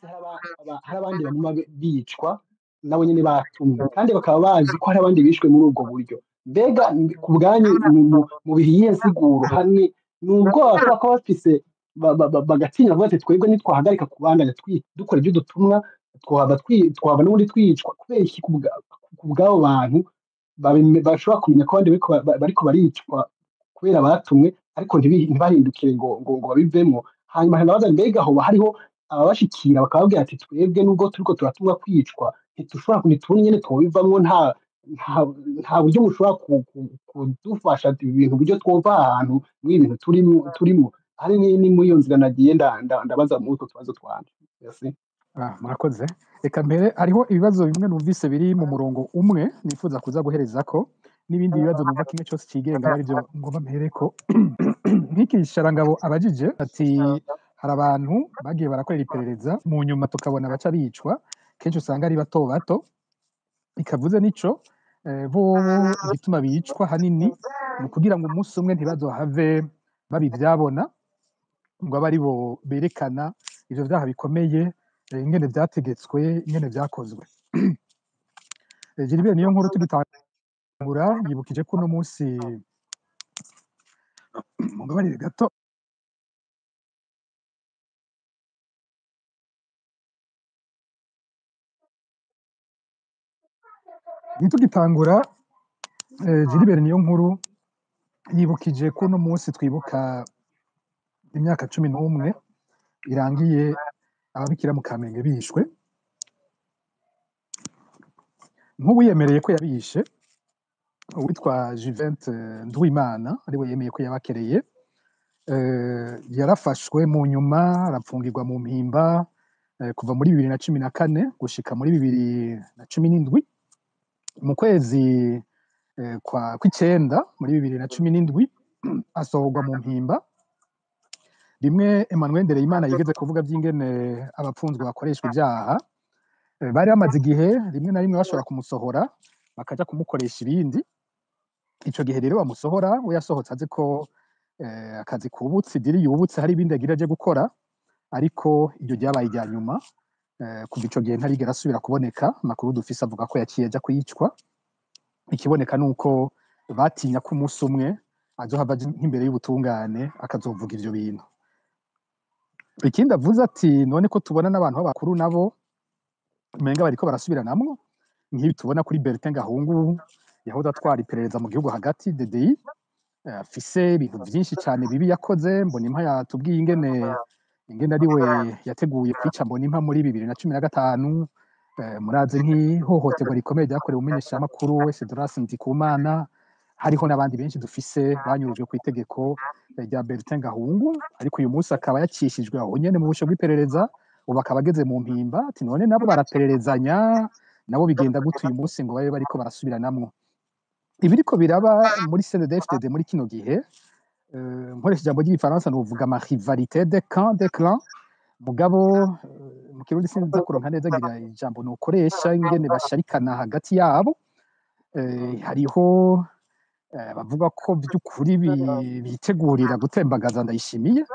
munsi hari abandi baguma bicwa nabo nyene batumwe, kandi bakaba bazi ko hari abandi bishwe muri ubwo buryo. Mbega ku bwanyu mu bihe iyihe nsiguro hani nubwo bashobora kuba bafise bagatinya bavuga ati twebwe nitwahagarika kubandanya dukora ibyo dutumwa twaba n'ubundi twicwa, kubera iki ku bw'abo bantu bashobora kumenya ko abandi bariko baricwa kubera batumwe, ariko ntibahindukire ngo babivemwo. Hanyuma nkabaza mbega hoba hariho ababashikira bakababwira ati twebwe nubwo turiko turatumwa kwicwa ntitushobora, ntitubona ingene twobivamwo, nta buryo mushobora kudufasha ibintu buryo twova ahantu muri ibintu turimo. Hari ni muri iyo nzira nagiye ndabaza muri utwo tubazo twanje. Merci. Murakoze. Reka mbere hariho ibibazo bimwe numvise biri mu murongo umwe nifuza kuza guherezako, n'ibindi bibazo numva kimwe cyose cigenga ari byo ngomba mpereko. Nk'iki Sharangabo abajije ati hari abantu bagiye barakorera iperereza mu nyuma tukabona baca bicwa, kenshi usanga ari bato bato, ikavuze nico bobo igituma bicwa hanini ni ukugira ngo umunsi umwe ntibazohave babivyabona, ngo abe aribo berekana ivyo vyaha bikomeye, ingene vyategetswe, ingene vyakozwe. Gilbert niyo nkuru tugitangura yibukije ko uno munsi, mugabarire gato, ntitugitangura. Gilbert niyo nkuru yibukije ko uno munsi twibuka imyaka 11 irangiye ababikira mu Kamenge bishwe. Nk'uwiyemereye ko yabishe uwitwa Juvente Nduwimana ariwe yemeye ko yabakereye, yarafashwe mu nyuma arapfungirwa mu mpimba kuva muri 2014 gushika muri 2017. Mu kwezi kwa kw'icenda muri 2017 asohorwa mu mpimba. Rimwe Emmanuel Ndereyimana yigeze kuvuga by'ingene abapfunzwe bakoreshwa ibyaha, bari bamaze igihe rimwe na rimwe bashobora kumusohora bakaja kumukoresha ibindi. Ico gihe rero bamusohora, we yasohotse azi ko akazi kubutse, idiri yubutse, hari ibindi agira aje gukora, ariko iryo ryabaye irya nyuma. Kuva ico gihe ntarigera asubira kuboneka. Amakuru dufise avuga ko yaciye aja kwicwa. Ikiboneka nuko batinya ko umunsi umwe azohava aja nk'imbere y'ubutungane akazovuga ivyo bintu. Ikindi avuze ati none ko tubona n'abantu b'abakuru nabo umenga bariko barasubiranamwo, nk'ibi tubona kuri Bertin Gahungu yahoze atwara iperereza mu gihugu hagati DDI, afise ibintu vyinshi cane bibi yakoze. Mbonimpa yatubwiye ingene ari we yateguye kwica Mbonimpa muri 2015. Murazi nk'ihohoterwa rikomeye ryakorewe umumenyeshamakuru wese Doras Ndikumana. Hariho n'abandi benshi dufise banyurujwe ku itegeko rya Bertin Gahungu, ariko uyu munsi akaba yacishijwe aho nyene mu busho bw'iperereza, ubu akaba ageze mu mpimba. Ati none nabo barapererezanya, nabo bigenda gute uyu munsi ngo babe bariko barasubiranamwo? Ibiriko biraba muri CNDD-FDD muri kino gihe, nkoresha ijambo ry'igifaransa novuga ama rivalité des camps, des clans, mugabo mu Kirundi sinza kuronka neza ngira ijambo nokoresha ingene basharikana hagati yabo. Hariho bavuga ko by'ukuri bitegurira gutembagaza Ndayishimiye,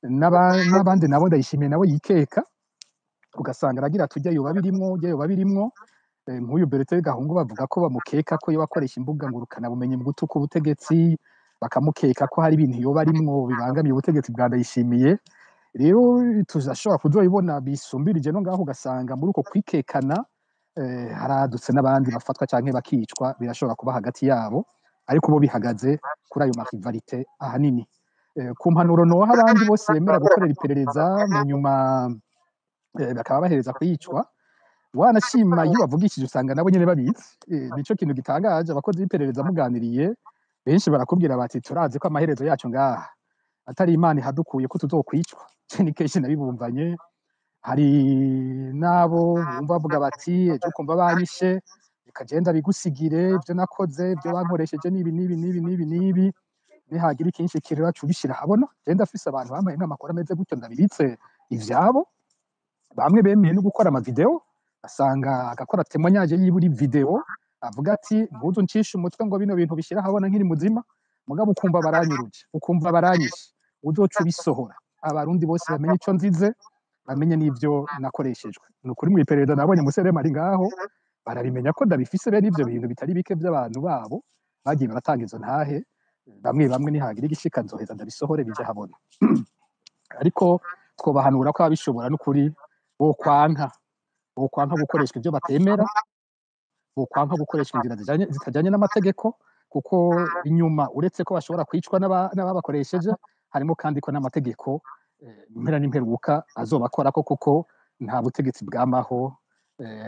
n'abandi nabo Ndayishimiye nabo yikeka, ugasanga aragira ati ujya yoba birimwo, ujya yoba birimwo. Nk'uyu Bertin Gahungu bavuga ko bamukeka ko yoba akoresha imbuga ngurukana bumenyi mu gutuka ubutegetsi, bakamukeka ko hari ibintu yoba arimwo bibangamiye ubutegetsi bwa Ndayishimiye. Rero tuzashobora kuzoibona bisumbirije no ngaho, ugasanga muri uko kwikekana haradutse n'abandi bafatwa canke bakicwa, birashobora kuba hagati yabo, ariko bo bihagaze kuri ayo marivalite ahanini. Ku mpanuro noha abandi bose bemera gukorera iperereza mu nyuma bakaba bahereza kwicwa, wanashima iyo bavugishije usanga nabo nyene babizi. Nico kintu gitangaje, abakozi b'iperereza muganiriye benshi barakubwira bati turazi ko amaherezo yacu ngaha atari Imana ihadukuye ko tuzokwicwa. Ni kenshi nabibumvanye. Hari n'abo bumva bavuga bati ejo ukumva banyishe, reka genda bigusigire ibyo nakoze, ibyo bankoresheje n'ibi n'ibi n'ibi n'ibi n'ibi, nihagira ikinshikirira cubishira habona. Genda afise abantu bambaye nk'amakuru ameze gutyo ndabibitse ivyabo, bamwe bemeye no gukora amavideo, asanga agakora témoignage y'iburi video avuga ati mpuzu ncisha umutwe ngo bino bintu bishira habona nkiri muzima, mugabo ukumva baranyuruje, ukumva baranyishe, uzoca ubisohora abarundi bose bamenye ico nzize. Bamenye n'ivyo nakoreshejwe. Ni ukuri, mu iperereza nabonye museremu ari ngaho, barabimenya ko ndabifise bene ivyo bintu bitari bike by'abantu babo bagiye baratanga izo ntahe. Bamwe bamwe nihagira igishika nzoheza ndabisohore bije habona. Ariko twobahanura ko ababishobora n'ukuri bo kwanka gukoreshwa ibyo batemera, bo kwanka gukoreshwa inzira zitajanye n'amategeko, kuko inyuma uretse ko bashobora kwicwa n'ababakoresheje, harimo kandi ko n'amategeko impera n'imperuka azobakorako, kuko nta butegetsi bwamaho.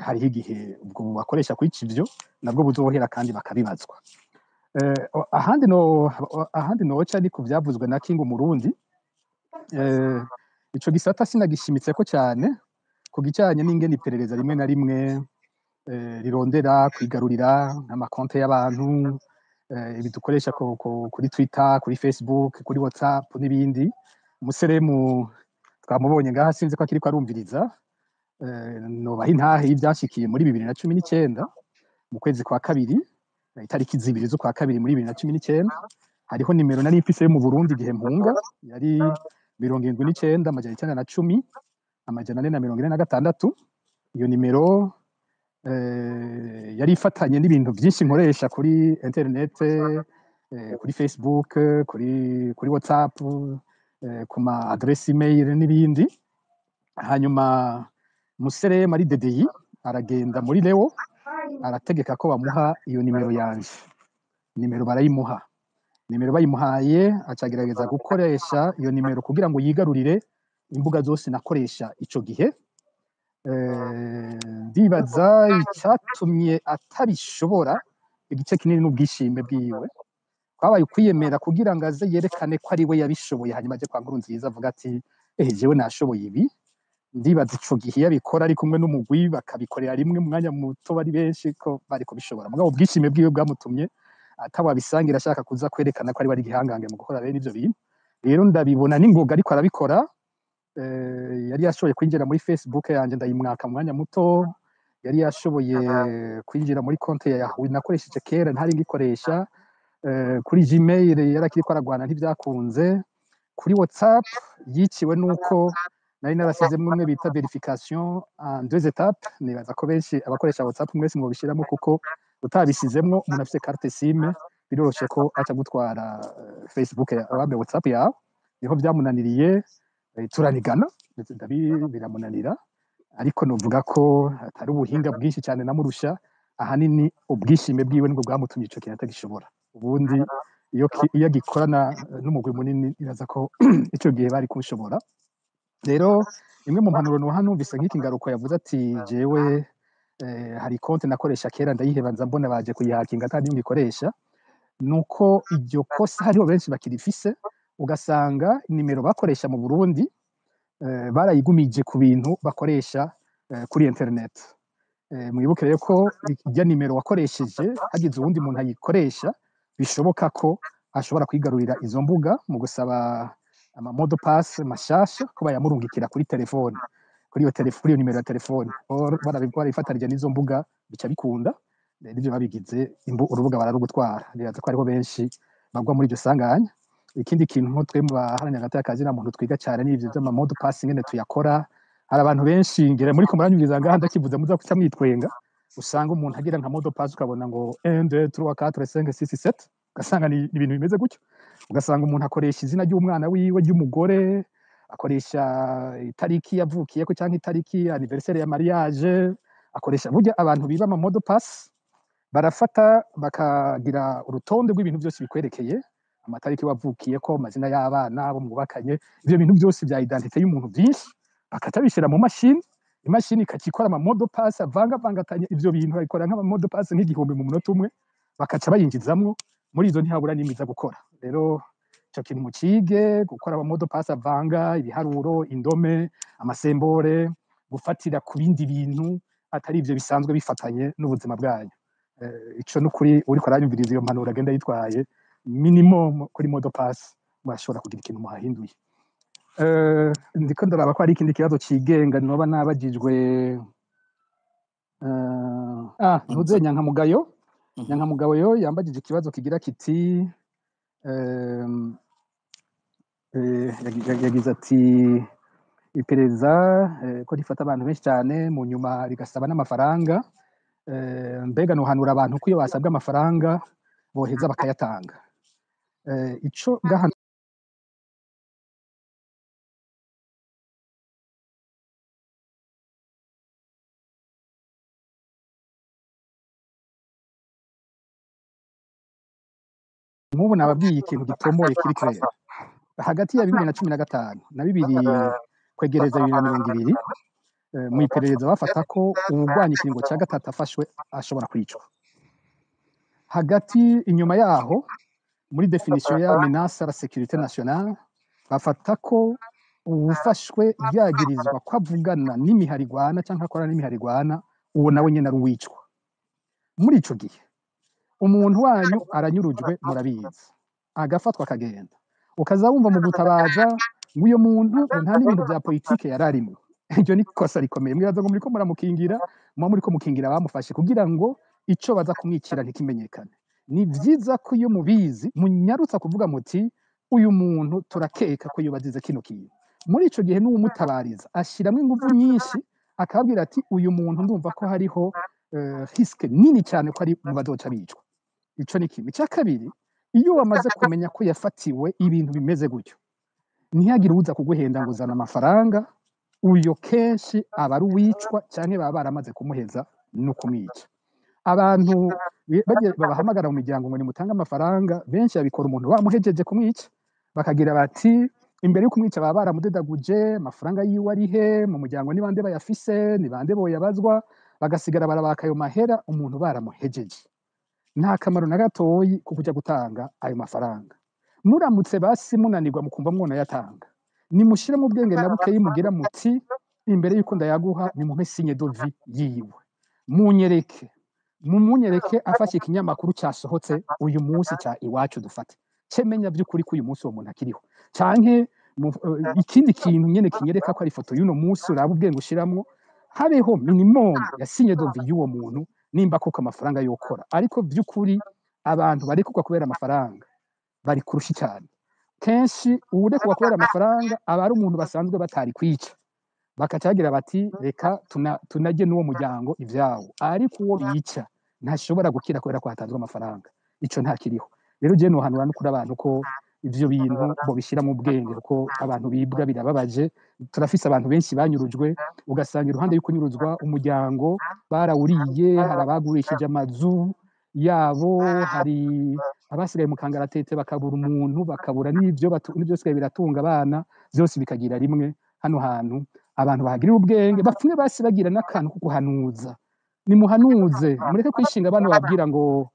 Hariho igihe ubwo bubakoresha kwica ivyo nabwo buzohera kandi bakabibazwa. Ahandi noca ni ku vyavuzwe na King Umurundi. Ico gisata sinagishimitseko cyane ku gicanye n'ingene iperereza rimwe na rimwe rirondera kwigarurira amakonte y'abantu, ibi dukoresha kuri Twitter, kuri Facebook, kuri WhatsApp n'ibindi. Museremu twamubonye ngaha, sinzi ko akiriko arumviriza. Nobaha intahe y'ivyashikiye muri 2019 mu kwezi kwa kabiri, itariki 2 z'ukwa kabiri muri 2019. Hariho nimero nari mfise yo mu Burundi igihe mpunga, yari 79 910 446. Iyo nimero yari ifatanye n'ibintu byinshi nkoresha kuri internet, kuri Facebook, kuri WhatsApp, ku ma adresse email n'ibindi. Hanyuma museremu ari DDI aragenda muri Leo, arategeka ko bamuha iyo nimero yanje. Nimero barayimuha. Nimero bayimuhaye, acagerageza gukoresha iyo nimero kugira ngo yigarurire imbuga zose nakoresha ico gihe. Ndibaza icyatumye atabishobora, igice kinini n'ubwishime bwiwe, kwabaye ukwiyemera kugira ngo aze yerekane ko ari we yabishoboye, hanyuma aje kwa Nkurunziza avuga ati: "Eh, jewe nashoboye ibi." Ndibaza ico gihe iyo abikora ari kumwe n'umugwi, bakabikorera rimwe mu mwanya muto, bari benshi, ko bari kubishobora. Mugabo ubwishime bwiwe bwamutumye atawabisangira, ashaka kuza kwerekana ko ari we ari igihangange mu gukora bene ivyo bintu. Rero ndabibona n'ingoga ariko arabikora. Yari yashoboye kwinjira muri Facebook yanje, ndayimwaka mu mwanya muto. Yari yashoboye kwinjira muri konte ya Yahoo nakoresheje kera ntari ngikoresha. Kuri Gmail yarakiriko aragwana, ntivyakunze. Kuri WhatsApp yiciwe nuko nari narasizemwo umwe bita verification en deux étapes. Nibaza ko benshi abakoresha WhatsApp mwese mwobishiramo, kuko utabishizemwo, umuntu afise carte SIM biroroshe ko aca gutwara Facebook ya wambe WhatsApp yawe. Niho vyamunaniriye. Turanigana ndetse biramunanira, ariko novuga ko atari ubuhinga bwinshi cyane namurusha. Ahanini ubwishime bwiwe nibwo bwamutumye ico kintu atagishobora. Ubundi iyo agikorana n'umugwi munini, iraza ko ico gihe bari kubishobora. Rero imwe mu mpanuro nuha, numvise nk'iki ngaruko yavuze ati: "Jewe hari konti nakoresha kera ndayiheba, nza mbona baje kuyihakinga atari ngikoresha." Nuko iryo kosa hariho benshi bakirifise, ugasanga nimero bakoresha mu Burundi barayigumije ku bintu bakoresha kuri internet. Mwibuke rero ko irya nimero wakoresheje, hagize uwundi muntu ayikoresha, bishoboka ko ashobora kwigarurira izo mbuga mu gusaba ama mot de passe mashasha ko bayamurungikira kuri telefone, kuri iyo nimero ya telefone. Or barabifatanije n'izo mbuga, bica bikunda. Rero ivyo babigize urubuga bararugutwara. Nibaza ko hariho benshi bagwa muri iryo sanganya. Ikindi kintu, nko twe mu baharanira agateka ka zina muntu twiga cyane n'ivyo vy'ama mot de passe ingene tuyakora. Hari abantu benshi, ngira muri ko muranyumviriza ngaha, ndakivuze muza kuca mwitwenga, usanga umuntu agira nka mot de passe ukabona ngo 1 2 3 4 5 6 7, ugasanga ni ibintu bimeze gutyo. Ugasanga umuntu akoresha izina ry'umwana wiwe, ry'umugore, akoresha itariki yavukiyeko canke itariki anniversaire ya mariage akoresha. Burya abantu biba ama mot de passe barafata bakagira urutonde rw'ibintu byose bikwerekeye: amatariki wavukiyeko, amazina y'abana abo mwubakanye, ivyo bintu byose bya identité y'umuntu byinshi, bakaca bishira mu mashini. Imashini ikaca ikora ama mot de passe avangavangatanye ivyo bintu, babikora nk'ama mot de passe nk'igihumbi mu munota umwe, bakaca bayinjizamwo. Muri izo ntihabura n'imwe iza gukora. Rero ico kintu mucige, gukora ama mot de passe avanga ibiharuro, indome, ama symboles, gufatira ku bindi bintu atari ivyo bisanzwe bifatanye n'ubuzima bwanyu. Ico nukuri uriko aranyumviriza, iyo mpanuro agenda yitwaye minimum kuri mot de passe murashobora kugira ikintu muhahinduye. Ndiko ndaraba ko hari ikindi kibazo cigenga noba nabajijwe. Ntuze Nyankamugayo. Nyankamugayo yambajije ikibazo kigira kiti yagize ati: Iperereza ko rifata abantu benshi cyane, mu nyuma rigasaba n'amafaranga. Mbega nohanura abantu ko iyo basabwe amafaranga boheza bakayatanga? Ico gaha nk'ubu nababwiye ikintu gitomoye kiri clair. Hagati ya 2015 na bibiri kwegereza 2020, mu iperereza bafata ko uwurwanya ikiringo cya gatatu afashwe ashobora kwicwa. Hagati inyuma yaho, muri définition ya menace à la sécurité nationale, bafata ko uwufashwe yagirizwa ko avugana n'imiharigwana cyangwa akorana n'imiharigwana, uwo nawe nyene ari uwicwa. Muri ico gihe umuntu wanyu aranyurujwe, murabizi, agafatwa akagenda, ukaza wumva mu gutabaza ngo uyo muntu ngo nta n'ibintu bya politike yari arimo. Iryo ni kosa rikomeye. Mwibaza ngo muriko muramukingira, muba muriko mukingira abamufashe kugira ngo ico baza kumwikira ntikimenyekane. Ni vyiza ko iyo mubizi munyarutsa kuvuga muti: "Uyu muntu turakeka ko yoba azize kino kintu." Muri ico gihe n'uwumutabariza ashiramwo inguvu nyinshi, akababwira ati: "Uyu muntu ndumva ko hariho risque nini cyane ko ari mu bazoca bicwa." Ico ni kimwe. Icya kabiri, iyo wamaze kumenya ko yafatiwe ibintu bimeze gutyo, ntihagire uza kuguhenda ngo uzana amafaranga. Uyo kenshi aba ari uwicwa cyangwa baba baramaze kumuheza no kumwica. Abantu bagiye babahamagara mu miryango ngo nimutange amafaranga, benshi babikora umuntu bamuhejeje kumwica, bakagira bati imbere yo kumwica baba baramudedaguje: amafaranga yiwe ari he? Mu muryango ni bande bayafise? Ni bande boyabazwa? Bagasigara barabaka ayo mahera umuntu baramuhejeje. Nta kamaro na gatoyi ko kujya gutanga ayo mafaranga. Muramutse basi munanirwa, mukumva mwonayatanga, nimushire mu bwenge na bukeyi, mugira muti: "Imbere yuko ndayaguha, nimumpe signe de vie yiwe, munyereke, mumunyereke afashe ikinyamakuru cyasohotse uyu munsi cya Iwacu, dufate cemenya by'ukuri ko uyu munsi uwo muntu akiriho, canke ikindi kintu nyene kinyereka ko ari ifoto y'uno munsi." Uraba ubwenge ushiramwo, habeho minimum ya signe de vie y'uwo muntu, nimba koko amafaranga yokora. Ariko by'ukuri abantu barekurwa kubera amafaranga bari kurusha cyane. Kenshi uwurekurwa kubera amafaranga aba ari umuntu basanzwe batari kwica, bakaca bagira bati: "Reka tunajye n'uwo muryango ibyawo." Ariko uwo bica ntashobora gukira kubera ko hatanzwe amafaranga, ico ntakiriho. Rero je nohanura no kuri abantu ko ivyo bintu bobishyira mu bwenge, kuko abantu bibwa birababaje. Turafise abantu benshi banyurujwe, ugasanga iruhande yo kunyuruzwa umuryango barawuriye, hari abagurishije amazu yabo, hari abasigaye mu kangaratete, bakabura umuntu, bakabura n'ibyo n'ibyo bisigaye biratunga abana, byose bikagira rimwe. Hano hantu abantu bahagirira ubwenge, bapfume basi bagira n'akantu ko guhanuza. Nimuhanuze, mureke kwishinga abantu babwira ngo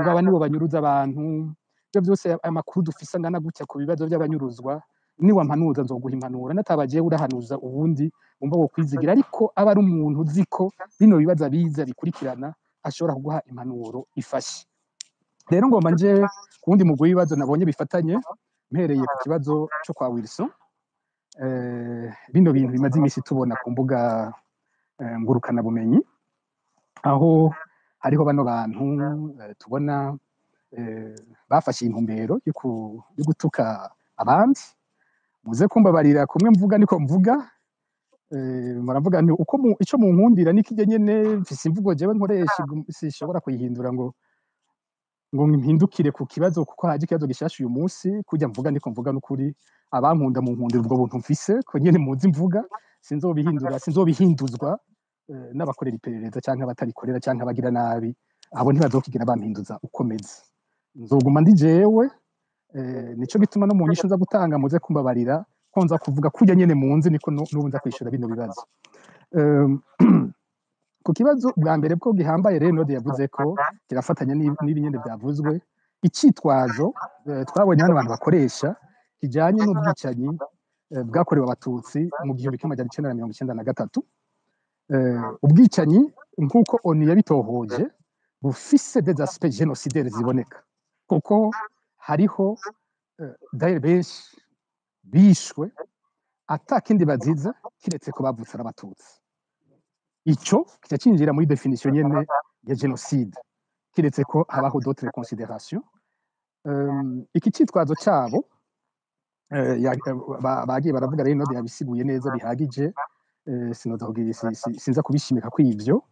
aba nibo banyuruza abantu. Ibyo byose, amakuru dufise angana gutya ku bibazo by'abanyuruzwa, niwampanuza nzoguha impanuro, natabagiye urahanuza ubundi wumva wo kwizigira, ariko aba ari umuntu uzi ko bino bibazo abiza bikurikirana, ashobora kuguha impanuro ifashe. Rero ngomba nje ku wundi mugwi w'ibibazo nabonye bifatanye, mpereye ku kibazo cyo kwa Wilson. Bino bintu bimaze iminsi tubona ku mbuga ngurukanabumenyi, aho hariho bano bantu tubona bafashe intumbero yo gutuka abandi. Muze kumbabarira, kumwe mvuga niko mvuga. Muravuga nti uko ico munkundira nikijye nyene mfise imvugo jewe nkoresha, sinshobora kuyihindura ngo mpindukire ku kibazo kuko haje ikibazo gishasha uyu munsi. Kujya mvuga niko mvuga n'ukuri. Abankunda munkundira ubwo buntu mfise, ko nyene muzi mvuga, sinzobihindura, sinzobihinduzwa n'abakorera iperereza canke abatarikorera canke abagira nabi. Abo ntibazokigira bampinduza uko meze, nzoguma ndi jewe. Nico gituma no mu nyishu nza gutanga, muze kumbabarira ko nza kuvuga kurya nyene munzi, niko n'ubu nza kwishura bino bibazo. Ku kibazo bwa mbere bwo gihambaye rero, Node yavuze ko kirafatanya n'ibi nyene byavuzwe, icitwazo twabonye hano abantu bakoresha kijanye n'ubwicanyi bwakorewe Abatutsi mu 1993. Ubwicanyi nk'uko ONU yabitohoje bufise des aspects génocidaires ziboneka, kuko hariho d'ailleurs benshi bishwe ata kindi baziza kiretse ko bavutse ari Abatutsi. Ico kica cinjira muri définition nyene ya génocide, kiretse ko habaho d'autres considérations. Iki citwazo cabo Bagiye baravuga rero, Node yabisiguye neza bihagije. Sinoza kugira sinza kubishimika kw'ivyo.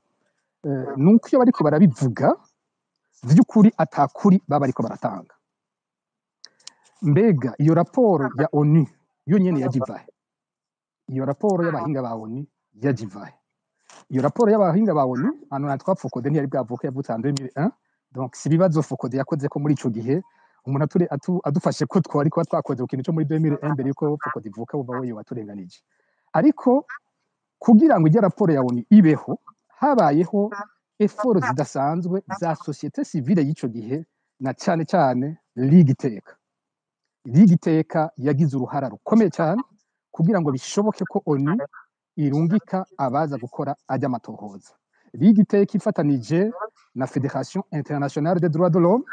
Nuko iyo bariko barabivuga, vy'ukuri atakuri baba bariko baratanga. Mbega iyo raporo ya ONU yo nyene yajivahe? Iyo raporo y'abahinga ba ONU yajivahe? Iyo raporo y'abahinga ba ONU, hano natwa FOCODE ntiyari bwavuke, yavutse en 2001. Donc si ibibazo FOCODE yakoze ko muri ico gihe, umuntu adufashe ko twari kuba twakoze ku kintu cyo muri 2001 mbere yuko FOCODE ivuka, bumva we waturenganije. Ariko kugira ngo ijya raporo ya ONU ibeho, habayeho efforts zidasanzwe za société civile y'ico gihe, na cane cane Ligue Iteka. Ligue Iteka yagize uruhara rukomeye cyane kugira ngo bishoboke ko ONU irungika abaza gukora ajya amatohoza. Ligue Iteka ifatanije na Fédération Internationale des Droits de l'Homme,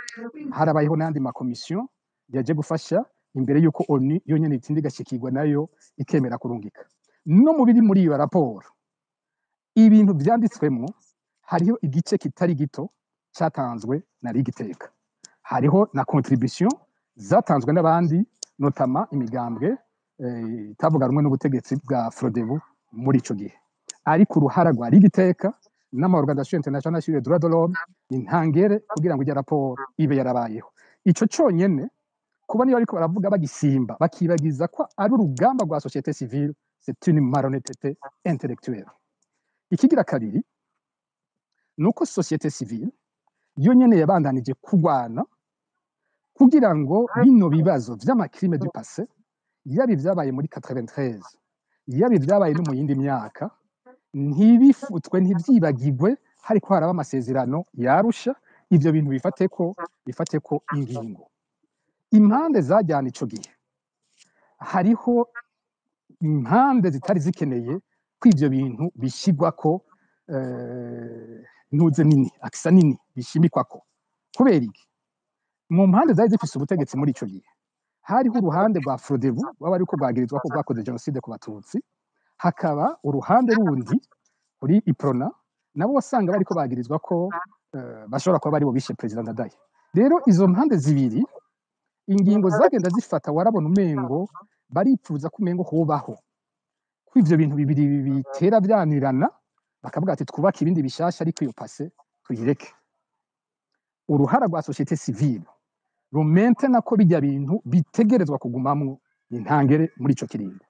harabayeho n'andi makomisiyo yaje gufasha imbere y'uko ONU yo nyene itinda igashikirwa nayo ikemera kurungika. No mu biri muri iyo raporo, ibintu vyanditswemwo, hariho igice kitari gito cyatanzwe na Ligue Iteka, hariho na contribution zatanzwe n'abandi, notamment imigambwe itavuga rumwe n'ubutegetsi bwa Frodebu muri ico gihe. Ariko uruhara rwa Ligue Iteka n'ama organisation internationale sur les droits de l'homme ni ntangere kugira ngo ijya raporo ibe yarabayeho. Ico conyene, kuba niyo ariko baravuga bagisimba bakibagiza ko ari urugamba rwa société civile, c'est une malhonnêteté intellectuelle. Ikigira kabiri nuko société civile yo nyene yabandanije kurwana kugira ngo bino bibazo vy'ama crimes du passé, yaba ivyabaye muri 93, yaba ivyabaye no mu yindi myaka, ntibifutwe, ntivyibagirwe. Hariko haraba amasezerano yarusha ivyo bintu, bifateko ingingo. Impande zajyana ico gihe, hariho impande zitari zikeneye ko ivyo bintu bishigwako ntuze nini, akisa nini bishimikwako. Kubera iki? Mu mpande zari zifise ubutegetsi muri ico gihe, hariho uruhande rwa Frodebu rwaba ariko rwagirizwa ko rwakoze jenoside ku Batutsi, hakaba uruhande rundi kuri Uprona, nabo wasanga bariko bagirizwa ko bashobora kuba baribo bishe Perezida Ndadaye. Rero izo mpande zibiri, ingingo zagenda zifata, warabona umengo baripfuza ko umengo hobaho ko ivyo bintu bibiri bitera vyanirana, bakavuga ati twubake ibindi bishasha, ariko iyo passé tuyireke. Uruhara rwa société civile rumentena ko bijya bintu bitegerezwa kugumamwo intangere muri ico kiringo.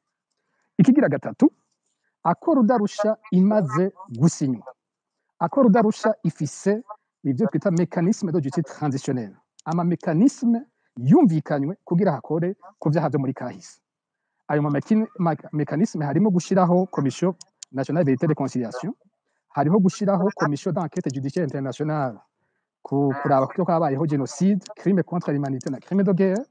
Ikigira gatatu, accord d'Arusha imaze gusinywa, accord d'Arusha ifise ibyo twita mécanisme de justice transitionnelle, ama mécanisme yumvikanywe kugira hakore ku vyaha vyo muri kahise. Ayo ma mécanisme harimo gushiraho Commission nationale vérité et réconciliation, hariho gushiraho commission d'enquête judiciaire internationale kuraba ko habayeho génocide, crime contre l'humanité na crime de guerre,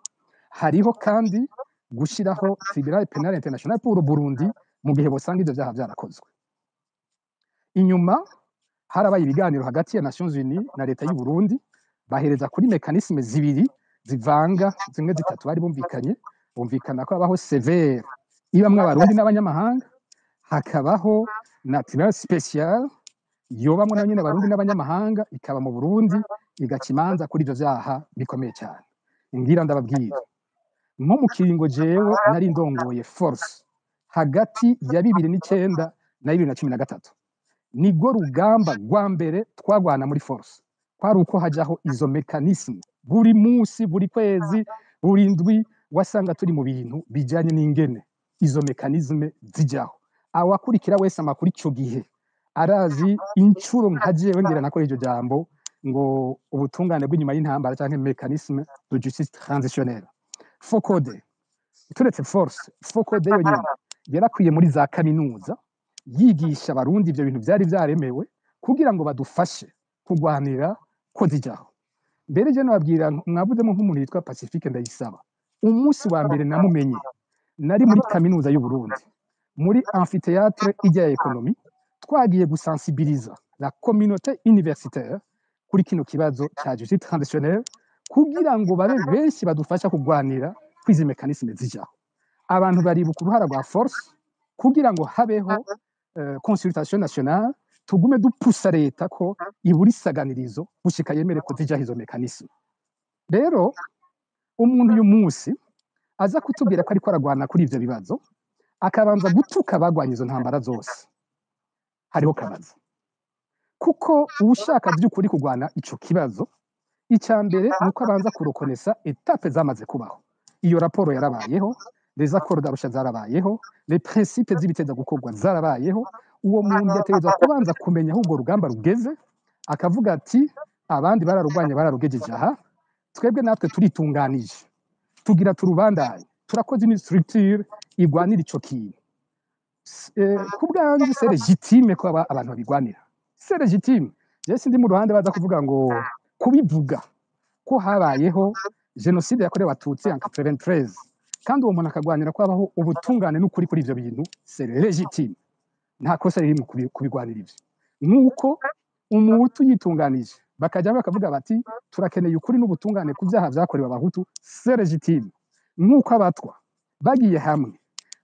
hariho kandi gushiraho Tribunal pénal international pour le Burundi mu gihe bosanga ivyo vyaha vyarakozwe. Inyuma harabaye ibiganiro hagati ya Nations Unies na leta y'u Burundi, bahereza kuri mécanisme zibiri zivanga zimwe zitatu bari bumvikanye. Bumvikana ko habaho CVR ibamwe Abarundi n'abanyamahanga, hakabaho na tribunal spécial yobamwo na nyene Abarundi n'abanyamahanga, ikaba mu Burundi, igaca imanza kuri ivyo vyaha bikomeye cyane. Ngira ndababwira, nko mu kiringo jewe nari ndongoye Force hagati ya 2009 na 2013, nibwo rugamba rwa mbere twagwana muri Force, kwari uko hajaho izo mécanisme. Buri munsi, buri kwezi, buri ndwi, wasanga turi mu bintu bijanye n'ingene izo mécanisme zijyaho. Awakurikira wese amakuru ico gihe arazi incuro nka jewe ngira nakora iryo jambo ngo ubutungane bw'inyuma y'intambara canke mécanisme de justice transitionnelle. FOCODE, turetse Force, FOCODE yonyene yarakwiye muri za kaminuza yigisha Abarundi ivyo bintu vyari vyaremewe kugira ngo badufashe kurwanira ko zijyaho. Mbere je nababwira, mwavuzemo nk'umuntu yitwa Pacifique Ndayisaba, umunsi wa mbere namumenye nari muri Kaminuza y'u Burundi, muri amphithéâtre ijya ya économie, twagiye gusensibiliza la communauté universitaire kuri kino kibazo ca justice transitionnelle kugira ngo babe benshi badufasha kurwanira kwizi mécanisme zijaho. Abantu baribuka uruhara rwa Force kugira ngo habeho consultation nationale, tugume dupusa leta ko ibura isaganirizo gushika yemere ko zijaho izo mécanisme. Rero umuntu uyu munsi aza kutubwira ko ariko aragwana kuri ivyo bibazo, akabanza gutuka abagwanya izo ntambara zose, hariho kabaza. Kuko uwushaka by'ukuri kugwana ico kibazo, icya mbere ni uko abanza kureconnaissa étapes zamaze kubaho. Iyo raporo yarabayeho, les accords d'Arusha zarabayeho, les principes z'ibiteza gukorwa zarabayeho. Uwo muntu yategerezwa kubanza kumenya aho urwo rugamba rugeze, akavuga ati: "Abandi bararugwanye, bararugejeje aha, twebwe natwe turitunganije, tugira turubandanye, turakoze une structure igwanira ico kintu." Ku bwanje c'est légitime ko abantu babigwanira, c'est légitime. Je sindi mu ruhande baza kuvuga ngo kubivuga ko habayeho jenoside yakorewe Abatutsi en 93, kandi uwo muntu akagwanira ko habaho ubutungane n'ukuri kuri ivyo bintu, c'est légitime, nta kosa riri mu kubigwanira ivyo. Nk'uko Umuhutu yitunganije bakajya bakavuga bati: "Turakeneye ukuri n'ubutungane ku byaha vyakorewe Abahutu", c'est légitime. Nk'uko Abatwa bagiye hamwe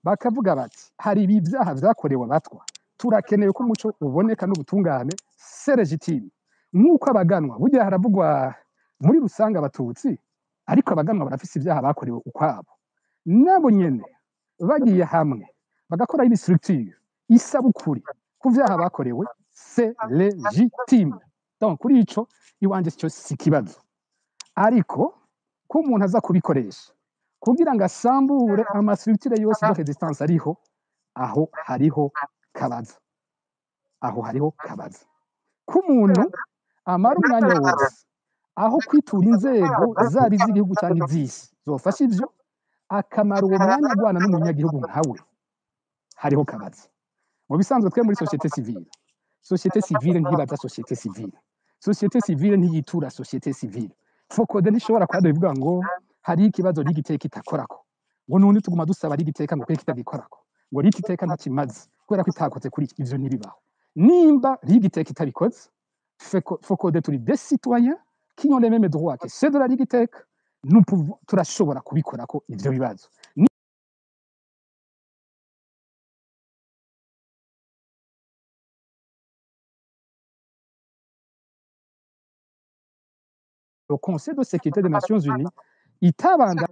bakavuga bati: "Hari ibi byaha vyakorewe Abatwa, turakeneye ko umuco uboneka n'ubutungane", c'est légitime. Nk'uko Abaganwa, burya haravugwa muri rusange Abatutsi, ariko Abaganwa barafise ibyaha bakorewe ukwabo, nabo nyene bagiye hamwe bagakora une structure isaba ukuri ku vyaha bakorewe, c'est légitime. Donc kuri ico iwanje cyo si ikibazo. Ariko ko umuntu aza kubikoresha kugira ngo asambure ama structures yose de résistance ariho, aho hariho kabaza, aho hariho kabaza. Ko umuntu amara umwanya wose aho kwitura inzego zaba iz'igihugu cyangwa iz'isi zofasha ivyo, akamara uwo mwanya agwana n'umunyagihugu nkawe, hariho kabaza. Mu bisanzwe twe muri société civile, société civile ntibaza société civile, société civile ntiyitura société civile. FOCODE ntishobora kwada bivuga ngo hari ikibazo rigiteka itakorako, ngo nundi tuguma dusaba rigiteka ngo kwe kitagikorako, ngo rigiteka ntakimaze kubera ko itakoze kuri iki. Ivyo ntibibaho. Nimba rigiteka itabikoze, FOCODE turi des citoyens qui ont les mêmes droits que ceux de la Ligue, nous pouvons, turashobora kubikorako ivyo bibazo. Le Conseil de sécurité des Nations Unies itabanda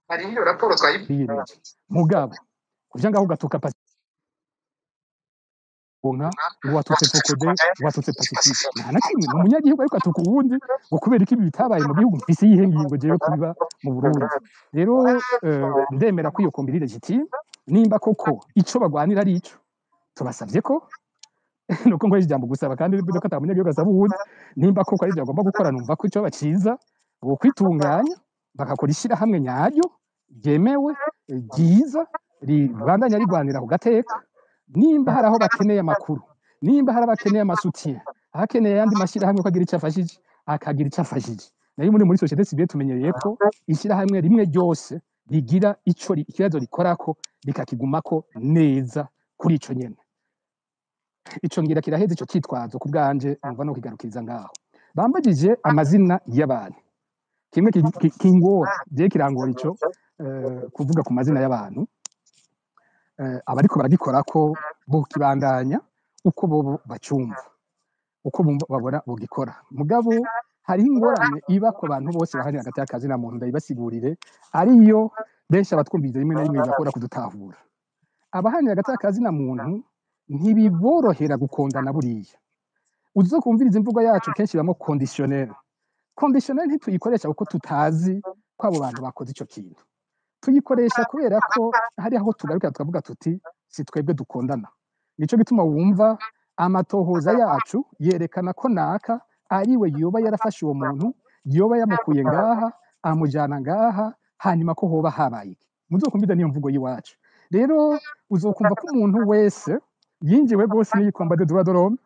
Hari iyo raporo twayiyemeje. Mugabo kuja ngaho ugatuka nka ngo watutse FOCODE, ngo watutse Pacifique, nta na kimwe. Ni umunyagihugu ariko atuka uwundi ngo kubera ko ibi bitabaye mu gihugu. Mfise iyihe ngingo jewe kubiba mu Burundi? Rero ndemera ko iyo combat iri légitime. Nimba koko ico bagwanira ari ico, tubasavye ko nuko nkoresha ijambo gusaba, kandi bivuze ko ata munyagihugu asaba uwundi. Nimba koko ari ivyo bagomba gukora, numva ko ico baciza bo kwitunganya bagakora ishirahamwe nyaryo ryemewe, ryiza, ribandanya rigwanira ku gateka. Nimba hari aho bakeneye amakuru, nimba hari abakeneye ama soutien, ahakeneye ayandi mashyirahamwe ko agira icyo afashije, akagira icyo afashije. Nayo muri société civile tumenyereye ko ishyirahamwe rimwe ryose rigira ico ikibazo rikorako, rikakigumako neza kuri ico nyene. Ico ngira kiraheze ico cyitwazo. Ku bwanje numva no kigarukiriza ngaho. Bambagije amazina y'abantu, kimwe kingora je, kirangora ico kuvuga ku mazina y'abantu. Abariko baragikora ko bokibandanya uko bobo bacyumva, uko bumva babona bogikora. Mugabo hariho ingorane iba ku bantu bose baharanira hagati y'akazi na muntu, ndayibasigurire, ariyo benshi abatwumviriza rimwe na rimwe bibagora kudutahura. Abaharanira hagati y'akazi na muntu ntibiborohera gukondana. Buriya uzokumviriza imvugo yacu kenshi ibamo conditionnel. Conditionnel ntituyikoresha kuko tutazi ko abo bantu bakoze ico kintu, tuyikoresha kubera ko hari aho tugarukira tukavuga tuti: "Si twebwe dukondana." Nico gituma wumva amatohoza yacu yerekana ko naka ariwe yoba yarafashe uwo muntu, yoba yamukuye ngaha amujana ngaha, hanyuma ko hoba habaye iki. Muzokumviza niyo mvugo y'iwacu. Rero uzokumva ko umuntu wese yinjiwe rwose n'iyi combat de droit de l'homme,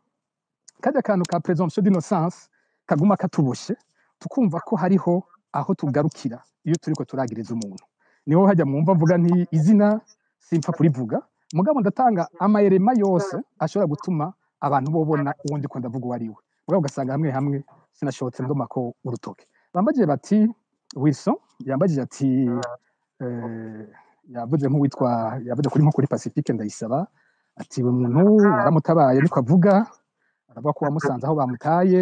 kajya kantu ka présomption d'innocence kaguma katuboshe, tukumva ko hariho aho tugarukira iyo turiko turagiriza umuntu. Niho hajya mwumva mvuga nti izina simpfa kurivuga, mugabo ndatanga ama éléments yose ashobora gutuma abantu bobona uwo ndiko ndavuga uwo ari we. Mugabo ugasanga hamwe hamwe sinashobotse ndomako urutoke. Bambagije bati Wilson yambagije ati yavuze nk'uwitwa, yavuze kuri nko kuri Pacifique Ndayisaba. Ati umuntu waramutabaye niko avuga, aravuga ko wamusanze aho bamutaye,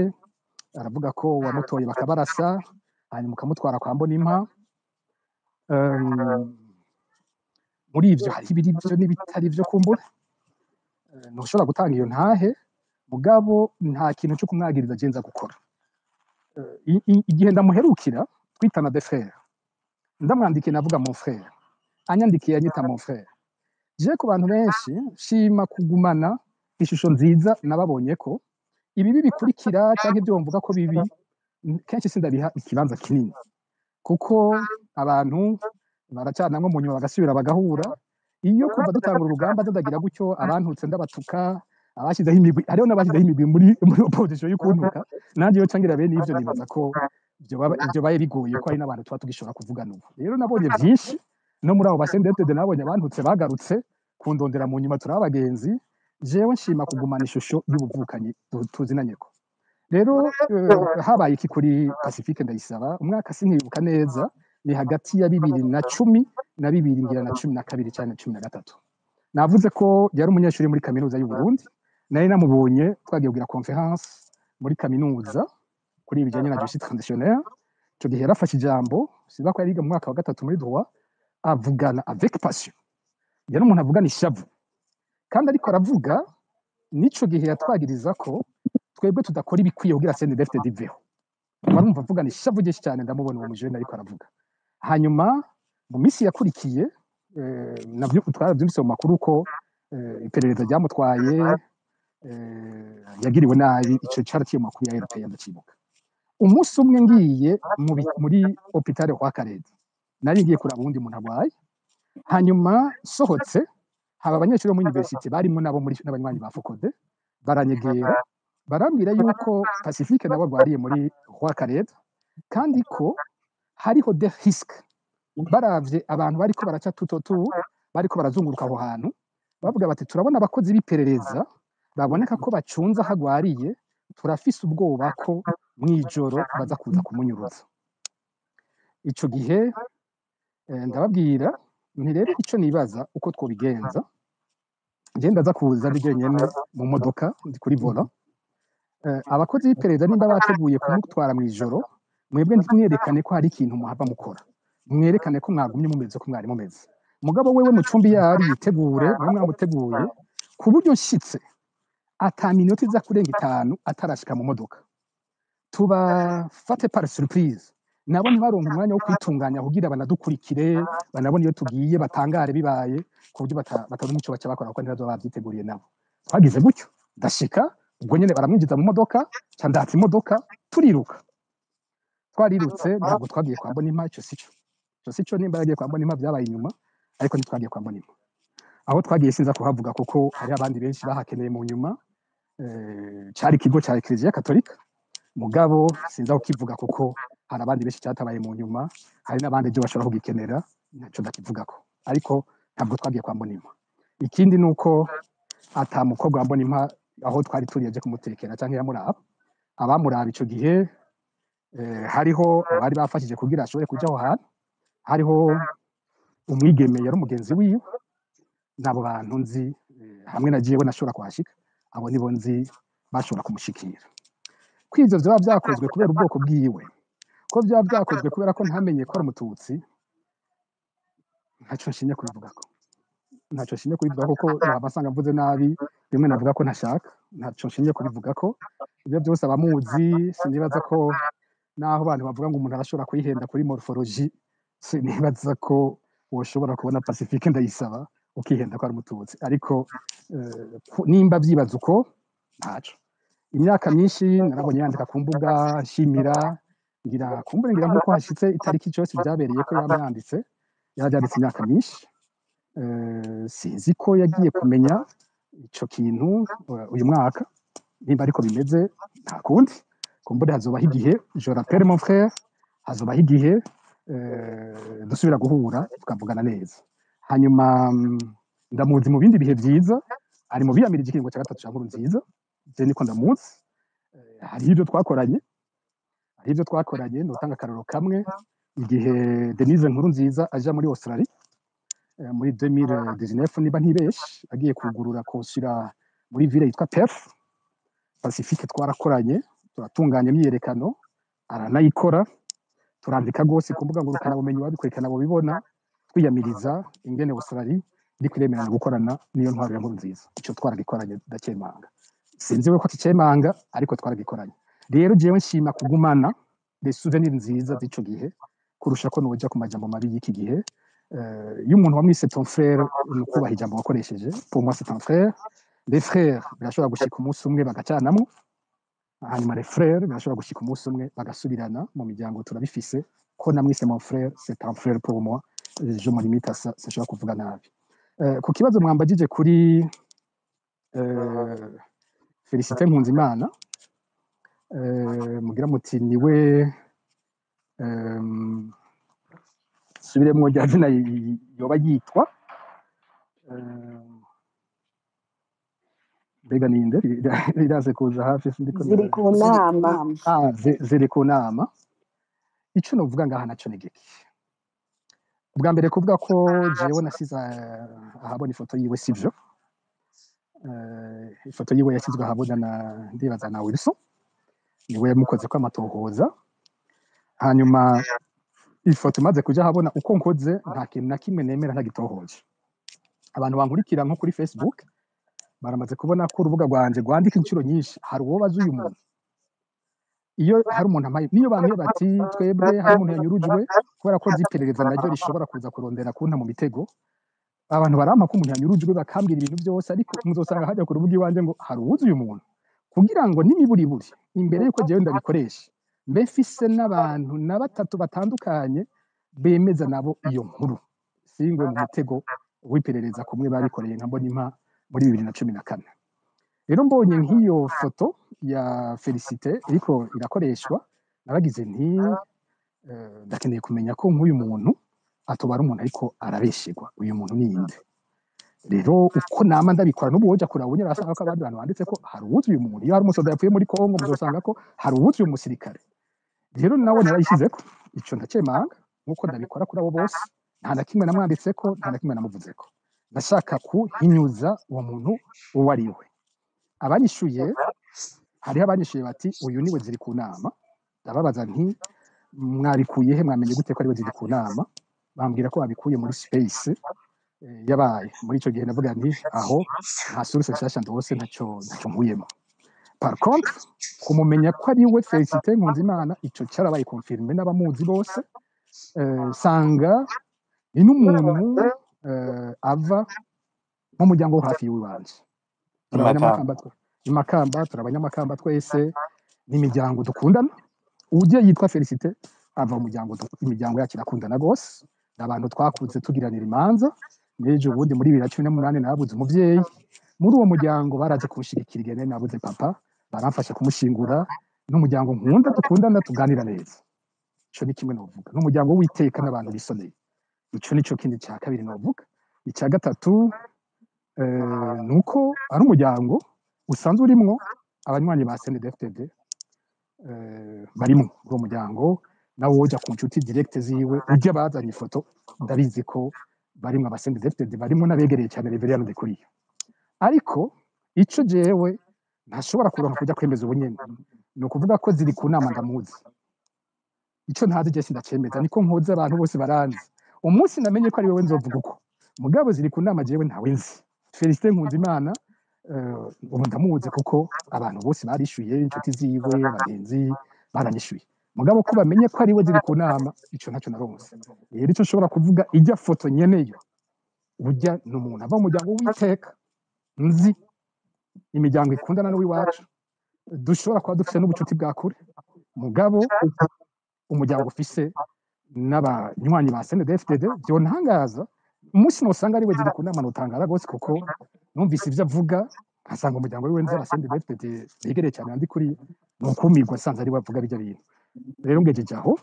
aravuga ko wamutoye bakabarasa, hanyuma ukamutwara kwa Mbonimpa. Muri ivyo hariho ibiri vyo n'ibitari vyo kumbura. Ntushobora gutanga iyo ntahe, mugabo nta kintu cyo kumwagiriza je nza gukora. Igihe ndamuherukira twitana des frères, ndamwandikiye navuga mon frère, anyandikiye anyita mon frère. Je ku bantu benshi nshima kugumana ishusho nziza nababonye ko ibibi bikurikira canke ibyo mvuga ko bibi, kenshi sindabiha ikibanza kinini, kuko abantu baracanamwo mu nyuma bagasubira bagahura. Iyo kuva dutangura urugamba ndagira gutyo, abantutse ndabatuka, abashyizeho imigwi, hariho n'abashyizeho imigwi muri opposition y'ukuntuka, nanjye iyo cangira bene ivyo nibaza ko ivyo baye bigoye, ko hari n'abantu tuba tugishobora kuvugana ubu. Rero nabonye vyinshi no muri abo ba CNDD-FDD, nabonye abantutse bagarutse kundondera mu nyuma, turi abagenzi. Jewe nshima kugumana ishusho y'ubuvukanyi tuzinanyeko. Rero habaye iki kuri Pacifique Ndayisaba? Umwaka sinkibuka neza, ni hagati ya 2010 na bibiri ngira na cumi na kabiri canke 13. Navuze ko yari umunyeshuri muri kaminuza y'u Burundi. Nari namubonye twagiye kugira conférence muri kaminuza kuri ibijanye na justice transitionnelle. Ico gihe yarafashe ijambo, siba ko yariga mu mwaka wa gatatu muri droit, avugana avec passion. Yari umuntu avugana ishavu, kandi ariko aravuga n'ico gihe yatwagiriza ko twebwe tudakora ibikwiye kugira CNDD-FDD iveho. Warumva avugana ishavu ryinshi cyane, ndamubona uwo mujene ariko aravuga. Hanyuma mu minsi yakurikiye, navyo twaravyumvise mu makuru ko iperereza ryamutwaye, yagiriwe nabi. Ico caraciye mu makuru ya RPA, ndacibuka. Umunsi umwe ngiye muri hôpital Roi Khaled, nari ngiye kuraba uwundi muntu arwaye. Hanyuma sohotse, haba abanyeshuri bo muri université barimo nabo muri n'abanywanyi ba FOCODE, baranyegera barambwira yuko Pacifique nawe arwariye muri Roi Khaled, kandi ko hariho des risques. Baravye abantu bariko baraca tutotu, bariko barazunguruka aho hantu, bavuga bati: "Turabona abakozi b'iperereza baboneka ko bacunze aho agwariye, turafise ubwoba ko mw'ijoro baza kuza kumunyuruza." Ico gihe ndababwira nti: "Rero ico nibaza uko twobigenza, nje ndaza kuza ndi jenyene mu modoka, ndi kuri volant. Abakozi b'iperereza nimba bateguye kumutwara mw'ijoro, mwebwe ntimwerekane ko hari ikintu muhava mukora, mwerekane ko mwagumye mumeze ko mwari mumeze. Mugabo wewe mu cumbi yari yitegure, mwe mwamuteguye ku buryo nshitse ata minota iza kurenga 5 atarashika mu modoka, tubafate par surprise, nabo ntibaronke umwanya wo kwitunganya kugira banadukurikire, banabone iyo tugiye, batangare bibaye, ku buryo bataronka ico baca bakora, kuko ntibazoba bavyiteguriye nabo." Twagize gutyo, ndashika ubwo nyene baramwinjiza mu modoka, ca ndatsa imodoka turiruka. Twarirutse, ntabwo twagiye kwa Mbonimpa. Ico sico, ico sico. Nimba yagiye kwa Mbonimpa vyabaye inyuma, ariko ntitwagiye kwa Mbonimpa. Aho twagiye sinza kuhavuga, kuko hariho abandi benshi bahakeneye mu nyuma. Cari ikigo ca Eklezia Katolika, mugabo sinza kukivuga kuko hari abandi benshi cyatabaye mu nyuma, hari n'abandi ejo bashobora kugikenera, ntaco ndakivugako. Ariko ntabwo twagiye kwa Mbonimpa. Ikindi nuko ata mukobwa wa Mbonimpa aho twari turi yaje kumutekera canke yamuraba. Abamuraba ico gihe, hariho abari bafashije kugira ashobore kuja aho hantu, hariho umwigeme yari umugenzi wiwe, n'abo bantu nzi, hamwe na jewe nashobora kuhashika. Abo nibo nzi bashobora kumushikira. Ko ivyo vyoba vyakozwe kubera ubwoko bwiwe, ko vyoba vyakozwe kubera ko ntamenye ko ari umututsi, ntaco nshimye kubivugako, ntaco nshimye kubivugako, kuko nohava nsanga mvuze nabi rimwe navuga ko ntashaka. Ntaco nshimye kubivugako. Ivyo vyose abamuzi, sinibaza ko naho abantu bavuga ngo umuntu arashobora kwihenda kuri morphologie, sinibaza ko woshobora kubona Pacifique Ndayisaba ukihenda ko ari umututsi. Ariko nimba vyibaza uko, ntaco. Imyaka myinshi narabonye yandika ku mbuga nshimira, ngira kumbure ngira nkuko hashitse itariki cyose byabereye ko yamyanditse, yarabyanditse imyaka myinshi. Sinzi ko yagiye kumenya ico kintu uyu mwaka. Nimba ariko bimeze, nta kundi, kumbure hazobaho igihe. Je rappelle mon frère, hazobaho igihe dusubira guhura tukavugana neza. Hanyuma ndamuzi mu bindi bihe vyiza, ari mu biyamirije ikiringo cya gatatu ca Nkurunziza. Je niko ndamuzi. Hariho ibyo twakoranye, hariho ibyo twakoranye. Notanga akarorero kamwe: igihe Denise Nkurunziza aja muri Australie, muri 2019 niba ntibeshe, agiye kugurura consulat muri ville yitwa Perth. Pacifique twarakoranye, turatunganya imyiyerekano, aranayikora, turandika rwose ku mbuga ngurukanabumenyi, wabikurikirana bubibona, twiyamiriza ingene Australie iriko iremerana gukorana n'iyo ntwaro ya Nkurunziza. Ico twaragikoranye, ndakemanga. Sinzi we ko akicemanga, ariko twaragikoranye. Rero jewe nshima kugumana les souvenirs nziza z'ico gihe kurusha ko noja ku majambo mabi y'iki gihe. Iyo umuntu wamwise ton frère, ni ukubaha ijambo wakoresheje. Pour moi, c'est un frère. Les frères birashobora gushika umunsi umwe bagacanamwo, hanyuma les frères birashobora gushika umunsi umwe bagasubirana. Mu miryango turabifise. Ko namwise mon frère, c'est un frère pour moi, je me limite à ça, sinshobora kuvuga nabi. Ku kibazo mwambagije kuri Félicité Nkunzimana, mugira muti niwe, subiremwo rya zina yoba yitwa, mbega ninde riraze kuza hafi, sindiko. Ziri ku Ziri ku nama. Nama. Ah, ziri ku nama. Ico novuga ngaha naco ni giki? Ubwa mbere, kuvuga ko jewe nasize ahabona ifoto yiwe sivyo. Ifoto yiwe yashyizwe ahabona na, ndibaza, na Wilson, niwe yamukoze ko amatohoza. Hanyuma ifoto imaze kuja ahabona, uko nkoze nta kintu na kimwe nemera ntagitohoje. Abantu bankurikira nko kuri Facebook baramaze kubona ko urubuga rwanje rwandika inshuro nyinshi hari uwo bazi uyu muntu. Iyo hari umuntu ampaye, niyo bambwiye bati twebwe hari umuntu yanyurujwe, kubera ko nzi iperereza naryo rishobora kuza kurondera kunta mu mitego, abantu barampa ko umuntu yanyurujwe, bakambwira ibintu byose, ariko muzosanga hajya ku rubuga iwanje ngo hari uwuzi uyu muntu, kugira ngo n'imiburiburi imbere yuko jewe ndabikoresha mbe mfise n'abantu na batatu batandukanye bemeza nabo iyo nkuru, singwe mu mutego w'iperereza kumwe babikoreye nka Mbonimpa muri 2014. Rero mbonye nk'iyo foto ya Felicite iriko irakoreshwa, naragize nti ndakeneye kumenya ko nk'uyu muntu atobara umuntu ariko arabeshegwa, uyu muntu ni inde? Rero uko nama ndabikora n'ubu, woja kuraba ubunyene urasanga ko abandi bantu banditse ko hari uwuzi uyu muntu. Iyo hari umusoda yapfuye muri Kongo, muzosanga ko hari uwuzi uyu musirikare. Rero nawe narayishyizeko ico, ndacemanga nkuko ndabikora kuri abo bose. Nta na kimwe namwanditseko, nta na kimwe namuvuzeko. Ndashaka kuhinyuza uwo muntu uwo ari we. Abanyishuye, hariho abanyishuye bati uyu niwe ziri ku nama. Ndababaza nti mwabikuye he? Mwamenye gute ko ariwe ziri ku nama? Bambwira ko babikuye muri space yabaye muri ico gihe. Ndavuga nti aho nta source nshasha ndose, ntacyo nkuyemo. Par contre, kumumenya ko ari we Felicite Nkunzimana, ico cyarabaye confirmé n'abamuzi bose. Sanga ni n'umuntu ava mu muryango wo hafi y'iwanje. Turi Imakamba. Abanyamakamba, imakamba, turi Abanyamakamba twese, n'imiryango dukundana. Ujye yitwa Felicite ava mu muryango, imiryango yacu irakundana rwose. Ni abantu twakunze tugiranira imanza. N'ejo bundi muri 2018 nabuze umuvyeyi muri uwo muryango, baraje kunshigikira igihe nari nabuze papa, baramfasha kumushingura. N'umuryango nkunda, dukundana, tuganira neza. Ico ni kimwe novuga, n'umuryango w'iteka n'abantu bisoneye. Ico nico kindi cya kabiri novuga. Icya gatatu, nuko ari umuryango usanzwe urimwo abanywanyi ba CNDD-FDD, barimo muri uwo muryango. Nawe woja ku nshuti direct ziwe, ujya bazanye ifoto, ndabizi ko barimwo aba CNDD-FDD, barimwo n'abegereye cyane Reverien Ndikuriyo. Ariko ico jewe ntashobora kuronka kuja kwemeza ubu nyene ni ukuvuga ko ziri ku nama ndamuzi. Ico ntazi je sindacemeza, niko nkoze, abantu bose baranzi. Umunsi namenye ko ari wewe nzovuga uko. Mugabo ziri ku nama jewe ntawe nzi. Felicite Nkunzimana, ubu ndamuzi kuko abantu bose barishuye, inshuti ziwe, abagenzi baranyishuye. Mugabo ko bamenye ko ari we ziri ku nama, ico ntacyo naronse. Rero ico nshobora kuvuga, ijya foto nyeneyo ujya ni umuntu ava mu muryango w'iteka nzi, imiryango ikundana n'uw'iwacu, dushobora kuba dufite n'ubucuti bwa kure. Mugabo umuryango ufise n'abanywanyi ba CNDD-FDD, vyontangaza umunsi nosanga ari we ziri ku nama, notangara gose, kuko numvise ivyo avuga nkasanga umuryango wiwe nzi aba CNDD-FDD begereye cyane andi kuri, nukumirwa nsanze ari we avuga bijya bintu. Rero ngejeje aho,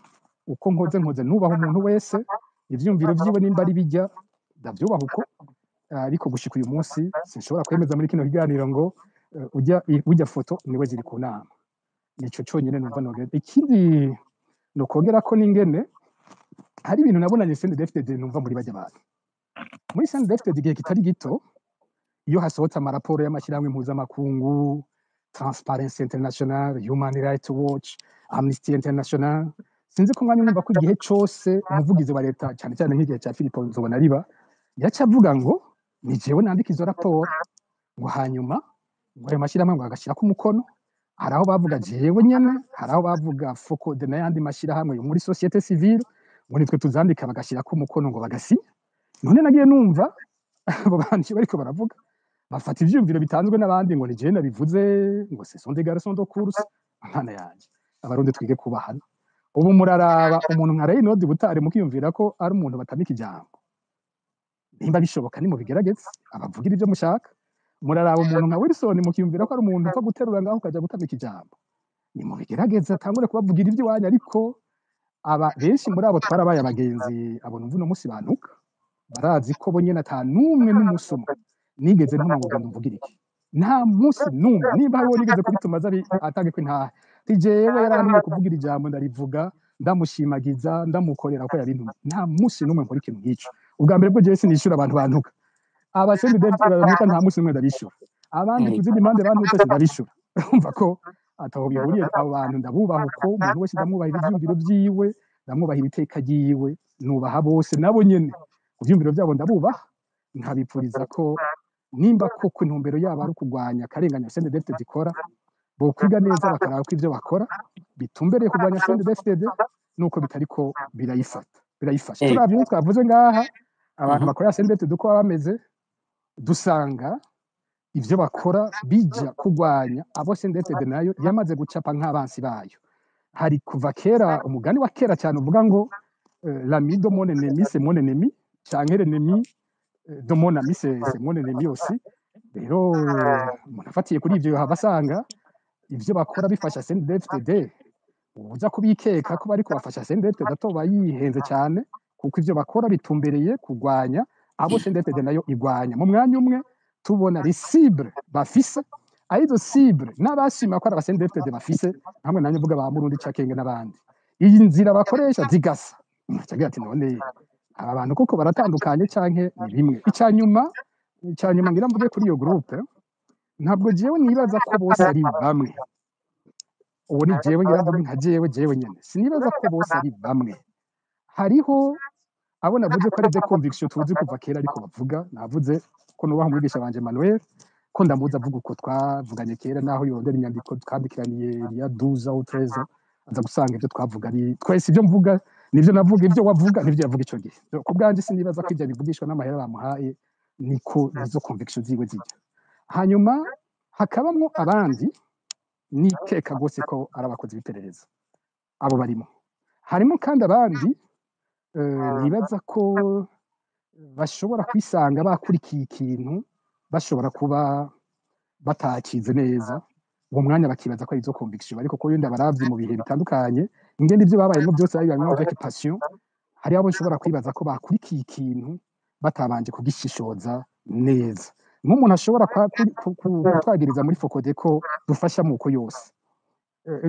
uko nkoze nubaha umuntu wese, ivyumviro vyiwe nimba ari bijya ndavyubaha uko. Ariko gushika uyu munsi sinshobora kwemeza muri kino kiganiro ngo ujya foto niwe ziri ku nama. Nico conyene numva nogera. Ikindi nokongera ko n'ingene hari ibintu nabonanye CNDD-FDD numva muri bajya bantu. Muri CNDD-FDD igihe kitari gito, iyo hasohotse amaraporo y'amashyirahamwe mpuzamakungu, Transparency International, Human Rights Watch, Amnesty International, sinzi ko mwanya mwumva ko igihe cose umuvugizi wa leta, cyane cyane nk'igihe cya Philippe Nzobonariba, yaca avuga ngo ni jewe nandika izo raporo, ngo hanyuma ngo ayo mashyirahamwe ngo agashyirako umukono. Hari aho bavuga jewe nyene, hari aho bavuga FOCODE n'ayandi mashyirahamwe yo muri société civile, ngo nitwe tuzandika bagashyirako umukono ngo bagasinya. None nagiye numva abo bantu bariko baravuga bafata ivyumviro bitanzwe n'abandi ngo ni jewe nabivuze, ngo ce sont des garçons de course. Mana yanje, Abarundi twige kubahana. Ubu muraraba umuntu nka Reynold Butare mukiyumvira ko ari umuntu batamika ijambo. Nimba bishoboka nimubigerageze abavugira ibyo mushaka. Muraraba umuntu nka Wilson mukiyumvira ko ari umuntu upfa guterura ngaho ukaja gutamika ijambo. Nimubigerageze atangure kubavugira iby'iwanyu. Ariko aba benshi muri abo twarabaye abagenzi, abo numva uno munsi bantuka barazi ko bo nyene ata n'umwe n'umunsi umwe nigeze ntuma ngo genda umvugire iki, nta munsi n'umwe. Nimba hariho nigeze kubituma aza atange ko intahe ti jewe yarantumye kuvugira ijambo, ndarivuga, ndamushimagiza, ndamukorera ko yabintumye. Nta munsi n'umwe nkora ikintu nk'ico. Ubwa mbere bwo jewe sinishura abantu bantuka. Aba CNDD bantuka, nta munsi n'umwe ndabishura. Abandi ku zindi mpande bantutse sindabishura. Urumva ko ataho bihuriye. Abo bantu ndabubaha, uko umuntu wese ndamwubahira ivyumviro vyiwe, ndamwubahira iteka ryiwe, nubaha bose. Nabo nyene ku vyumviro vyabo ndabubaha, nkabipfuriza ko nimba koko intumbero yabo ari ukurwanya akarengane CNDD-FDD zikora, bokwiga neza bakaraba ko ivyo bakora bitumbereye kurwanya CNDD-FDD nuko bitariko birayifata birayifasha. Turavye ibyo twavuze ngaha, abantu bakorera CNDD-FDD uko baba bameze, dusanga ivyo bakora bija kurwanya abo CNDD-FDD nayo yamaze gucapa nk'abansi bayo. Hari kuva kera umugani wa kera cyane uvuga ngo l'ami de mon ennemi, c'est mon ennemi, canke l'ennemi de mon ami, c'est mon ennemi aussi. Rero umuntu afatiye kuri ivyo yohava asanga ivyo bakora bifasha CNDD-FDD. Uza kubikeka ko bariko bafasha CNDD-FDD atoba yihenze cyane, kuko ivyo bakora bitumbereye kurwanya abo CNDD-FDD nayo igwanya. Mu mwanya umwe tubona les cibles bafise arizo cible n'abashima ko ari aba CNDD-FDD bafise, hamwe nanjye mvuga ba Murundi Cakenge n'abandi, iyi nzira bakoresha zigasa. Umuntu ati none aba bantu koko baratandukanye canke ni bimwe? Icanyuma ngira mvuge kuri iyo groupe, ntabwo jewe nibaza ko bose ari bamwe. Uwo ni jewe ngira mvuge nka jewe nyene, sinibaza ko bose ari bamwe. Hariho abo navuze ko ari des convictions tuzi kuva kera, ariko bavuga, navuze ko nubaha umwigisha wanje Manuel, ko ndamuzi avuga uko twavuganye kera, naho yorondera inyandiko twandikiraniye il y a 12 ou 13, aza gusanga ibyo twavuga ari twese. Ibyo mvuga nivyo navuga, ibyo wavuga nivyo yavuga ico gihe. Ku bwanje sinibaza ko ivyo bivugishwa n'amahera bamuhaye, niko nizo conviction ziwe zijya. Hanyuma hakabamwo abandi nikeka rwose ko ari abakozi b'iperereza, abo barimo. Harimo kandi abandi nibaza ko bashobora kwisanga bakurikiye ikintu, bashobora kuba batakize neza uwo mwanya, bakibaza ko ari izo conviction. Ariko ko yenda baravye mu bihe bitandukanye ingende ivyo babayemo byose babibayemo avec passion, hari abo nshobora kwibaza ko bakurikiye ikintu batabanje kugishishoza neza. Nk'umuntu ashobora kutwagiriza muri FOCODE ko dufasha muko yose,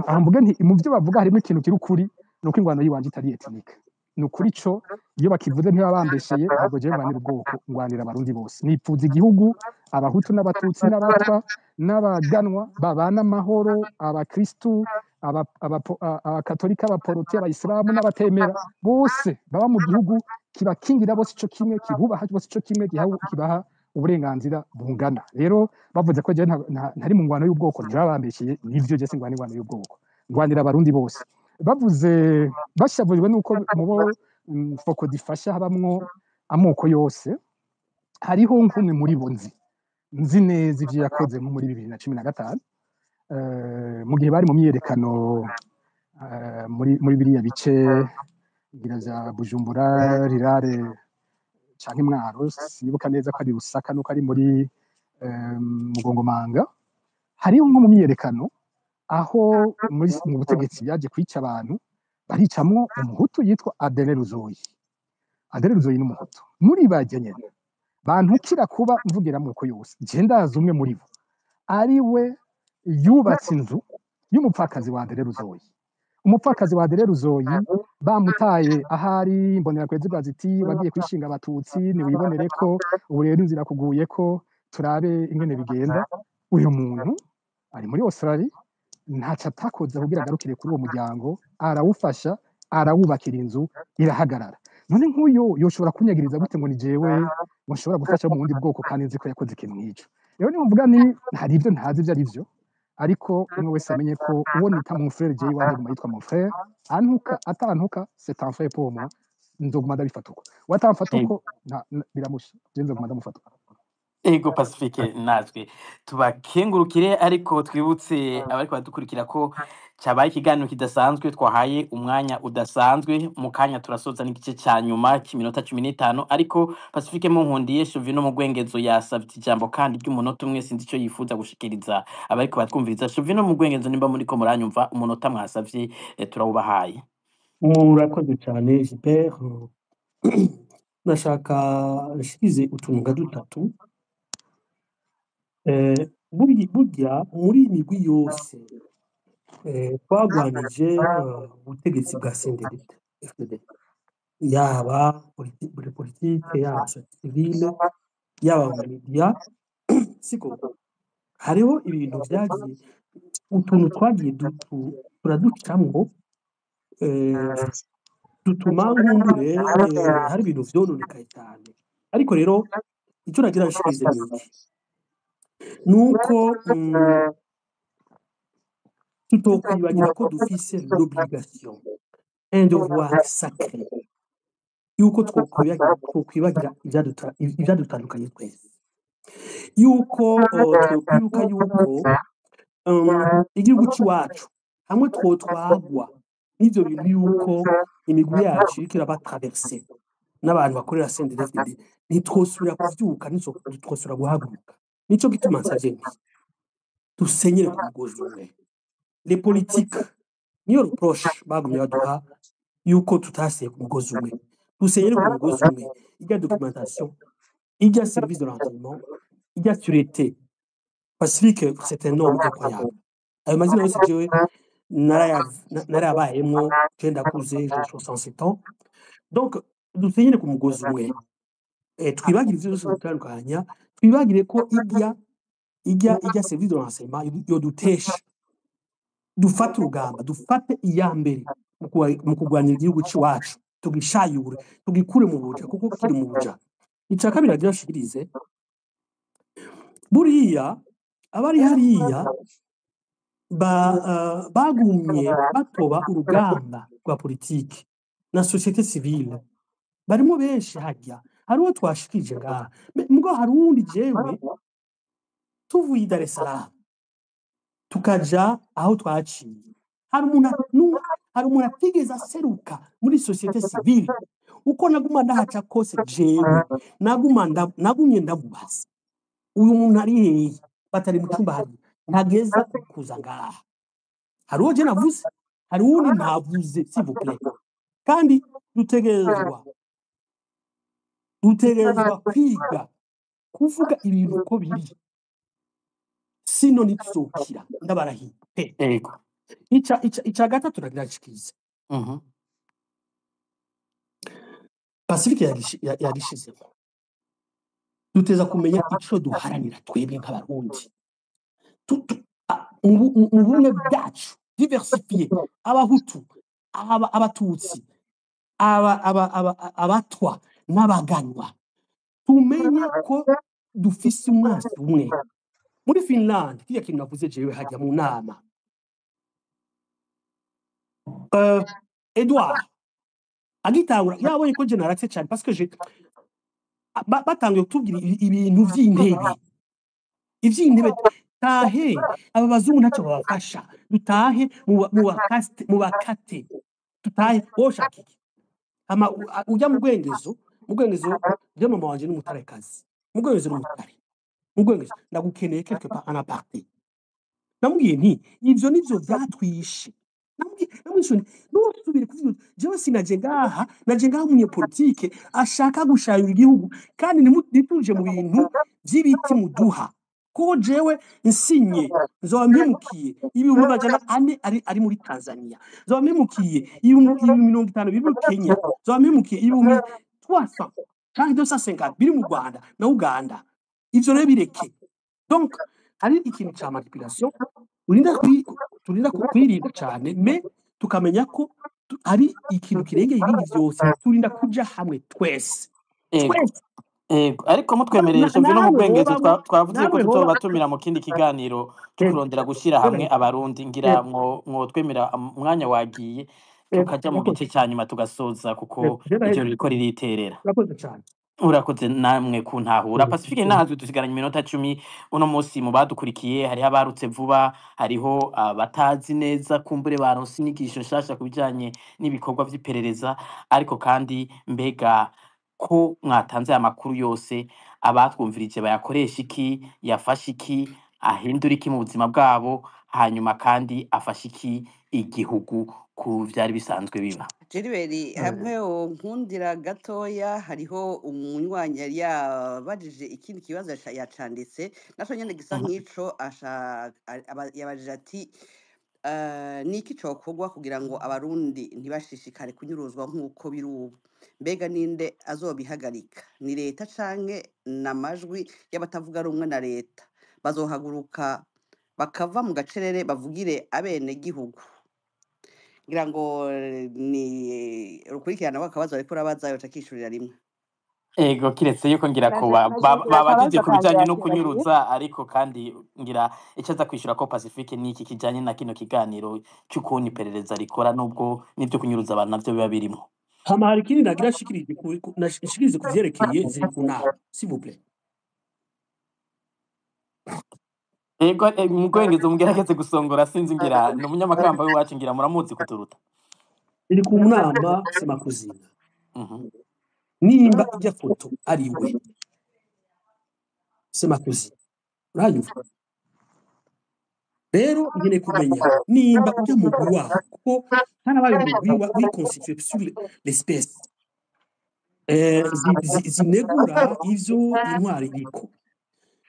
aho mvuge nti mu byo bavuga harimo ikintu kiri ukuri, ni uko ingwano yiwanje itari ethnique. Ni ukuri co iyo bakivuze ntibaba bambesheye. Ntabwo jewe ngwanira ubwoko, ngwanira Abarundi bose. Nipfuza igihugu Abahutu n'Abatutsi n'Abatwa n'Abaganwa babana amahoro, Abakristu, Abakatolika, Abaporoti, Abayisilamu n'abatemera bose baba mu gihugu kibakingira bose ico kimwe, kibubaha bose ico kimwe, kibaha uburenganzira bungana. Rero bavuze ko jewe ntari mu ngwano y'ubwoko, ntibaba bambeshyeye. Nivyo, je singwana ingwano y'ubwoko, ngwanira Abarundi bose. Bavuze bashavujwe nuko mubo FOCODE ifasha habamwo amoko yose, hariho nk'umwe muri bo nzi neza ivyo yakoze nko muri 2015, mu gihe bari mu myiyerekano muri biriya bice ngira vya Bujumbura rirare canke Mwaro, sinibuka neza ko ari Rusaka nuko ari muri Mugongomanga. Hariho nko mu myiyerekano aho muri mu butegetsi byaje kwica abantu, baricamwo Umuhutu yitwa Adele Ruzoyi. Adele Ruzoyi n'Umuhutu. Muri bajya nyene bantukira kuba mvugira amoko yose, je ndazi umwe muri bo ari we yubatse inzu y'umupfakazi wa Adele Ruzoyi. Umupfakazi wa Adele Ruzoyi Bamutaye ahari imbonerakure zivuga ziti wagiye kwishinga abatutsi niwibonere ko ubu rero inzira kuguye ko turabe ingene bigenda. Uyu muntu ari muri Australia, ntaco atakoze kugira agarukire kuri uwo muryango, arawufasha, arawubakira inzu irahagarara. None nk'uyu yoshobora kunyagiriza gute ngo ni jewe ngo nshobora gufasha mu bundi bwoko kandi nzi ko yakoze ikintu nk'ico? Rero niyo mvuga ni hari ibyo ntazi ibyo ari byo, ariko umwe wese amenye ko uwo nita mon frère, jewe iwanje guma yitwa mon frère, antuka atantuka, c'est un frère pour moi, nzoguma ndabifata uko watamfata uko biramusha, je nzoguma ndamufata uko. Ego Pacifique, natwe tubakengurukire, ariko twibutse abariko badukurikira ko cyabaye ikiganiro kidasanzwe, twahaye umwanya udasanzwe. Mu kanya turasoza n'igice ca nyuma cy'iminota 15, ariko Pacifique Munkundiye Shovino mu Gwengezo yasavye ijambo kandi ry'umunota umwe, sinzi ico yifuza gushikiriza abariko batwumviriza. Shovino mu Gwengezo, nimba muriko muranyumva, umunota mwasavye turawubahaye. Murakoze cyane Gilbert. Nashaka nshikirize utuntu nka dutatu. Burya muri iyi migwi yose twagwanije ubutegetsi bwa CNDD FDD, yaba muri politike, yaba société civile, yaba mu media, siko hariho ibintu vyagiye, utuntu twagiye turaducamwo dutuma nkumbure hari ibintu vyononekaye cyane. Ariko rero icyo nagira nshikirize ni iki: nuko tutokwibagira ko dufise l'obligation, un devoir sacré, yuko twokwibagira ivyadutandukanye twese, yuko twokwibuka yuko igihugu c'iwacu hamwe twotwagwa n'ivyo bintu, yuko imigwi yacu iriko iraba traversée n'abantu bakorera CNDD-FDD, ntitwosubira kuvyuka, ntitwosubira guhaguruka. Nico gituma nsavye nti dusenyere ku mugozi umwe. Les politiques niyo reproche bagumye baduha yuko tutaseye ku mugozi umwe. Dusenyere ku mugozi umwe, irya documentation, irya service de renseignement, irya sûreté. Pacifique, c'est un homme incroyable. Ayo mazina yose jewe narayabayemwo, je ndakuze, j'ai 67 ans. Donc dusenyere ku mugozi umwe, twibagire ivyo byose bitandukanya, twibagire ko irya service de renseignement yodutesha. Dufate urugamba, dufate iya mbere mu kurwanira igihugu c'iwacu, tugishayure, tugikure mu buja, kuko kiri mu buja. Ica kabiri nagira nshikirize, buriya abari hariya bagumye batoba urugamba rwa politiki na société civile, barimo benshi harya, hari uwo twashikije ngaha. Mugo hari uwundi jewe tuvuye i Dar es Salaam tukaja aho twaciye, hari umuntu atigeze aseruka muri société civile. Uko naguma ndahaca kose, jewe nagumye ndamubaza uyu muntu ari hehe, batari mu cyumba hariya, ntageza kuza ngaha. Hari uwo je navuze, hari uwundi ntavuze, s'il vous plaît. Kandi dutegerezwa kwiga kuvuga ibintu uko biri, sino ntituzokira, ndabarahiye pe. Ego. Ica gatatu nagira nshikize, Pacifique yagishizemo, duteza kumenya ico duharanira twebwe nk'abarundi. Mu bumwe bwacu diversifié, abahutu, abatutsi, abatwa n'abaganwa, tumenye ko dufise umwansi umwe. Muri Finland, kiriya kintu navuze jewe hajya mu nama, Edouard agitangura yabonye ko je naratse cyane parce que je batangiye kutubwira ibintu vy'intebe, ivy'intebe, tahe aba bazungu ntacyo babafasha, dutahe mu bakate, tutahe woshaka iki. Hama ujya mu Gwengezo bya mama wanje n'umutarekazi, mu Gwengezo n'umutare, mu Gwengezo ndagukeneye quelque part en aparté. Namubwiye nti ivyo nivyo vyatwishe. Namubwiye nti ntusubire kuvuga, jewe sinaje ngaha, naje ngaha umunyepolitike ashaka gushayura igihugu, kandi ntituje mu bintu vy'ibiti muduha. Kuko jewe nsinye nzoba mpemukiye 400,000 ari muri Tanzania, nzoba mpemukiye 50,000 biri muri Kenya, nzoba mpemukiye 300,000 canke 250 biri mu Rwanda na Uganda. Ivyo rero bireke. Donc hari ikintu ca manipulation urinda turinda kwirinda cane, mais tukamenya ko hari ikintu kirengeye ibindi vyose, turinda kuja hamwe twese. Ego. Twese. Ego, ariko mutwemereye Chevino mu Namwe Bwengezo, hobamwo, twavuze yuko namwe hoba tuzobatumira mu kindi kiganiro cyo ego, kurondera gushira hamwe ego, abarundi, ngira ego, mwotwemera umwanya wagiye ego, tukaja mu murakoze. gice ca nyuma tugasoza, kuko Ego, je ijoro naheze. ririko ririterera. Murakoze cane. Urakoze namwe kuntahura. Ego, Pacifique ego. ntazwi, dusigaranye iminota 10 uno munsi. Mu badukurikiye hariho abarutse vuba, hariho abatazi neza kumbure baronse inyigisho nshasha ku bijanye n'ibikorwa vy'iperereza, ariko kandi mbega ko mwatanze aya makuru yose, abatwumvirije bayakoresha iki, yafashe iki, ahindura iki mu buzima bwabo, hanyuma kandi afashe iki igihugu ku vyari bisanzwe biba? Jeriberi, hamwe nkundira gatoya, hariho umunywanyi yari yabajije ikindi kibazo yacanditse naco nyene gisa nk'ico. Yabajije ati niki cokorwa kugira ngo abarundi ntibashishikare kunyuruzwa nk'uko biri ubu? Mbega ninde azobihagarika? Ni leta canke n'amajwi y'abatavuga rumwe na leta? Bazohaguruka bakava mu gacerere bavugire abene gihugu? Ngira ngo ni urukurikirana rw'akabazo ariko urabaza yoca akishurira rimwe. Ego, kiretse yuko ngira ko Naje babajije akabazo ku bijanye kanje no yakibagiye. kunyuruza, ariko kandi ngira icyo aza kwishura ko Pacifique ni iki kijanye na kino kiganiro c'ukuntu iperereza rikora, nubwo n'ivyo kunyuruza abantu navyo biba birimo. Hama hari ikindi nagira nshikirize nshikirize ku vyerekeye ziri ku nama, s'il vous plaît. Ego, mugwengezo mugerageze gusongora, sinzi ngira ni umunyamakamba w'iwacu, ngira muramuzi kuturuta. Ziri ku nama c'est ma cousine. Nimba ijya foto ari we, c'est ma cousine. Uranyumva? Rero nkeneye kumenya nimba ujya mugwi wabo, kuko harabaye umugwi wiconstitué sur l'espèce zinegura ivyo intwari iriko.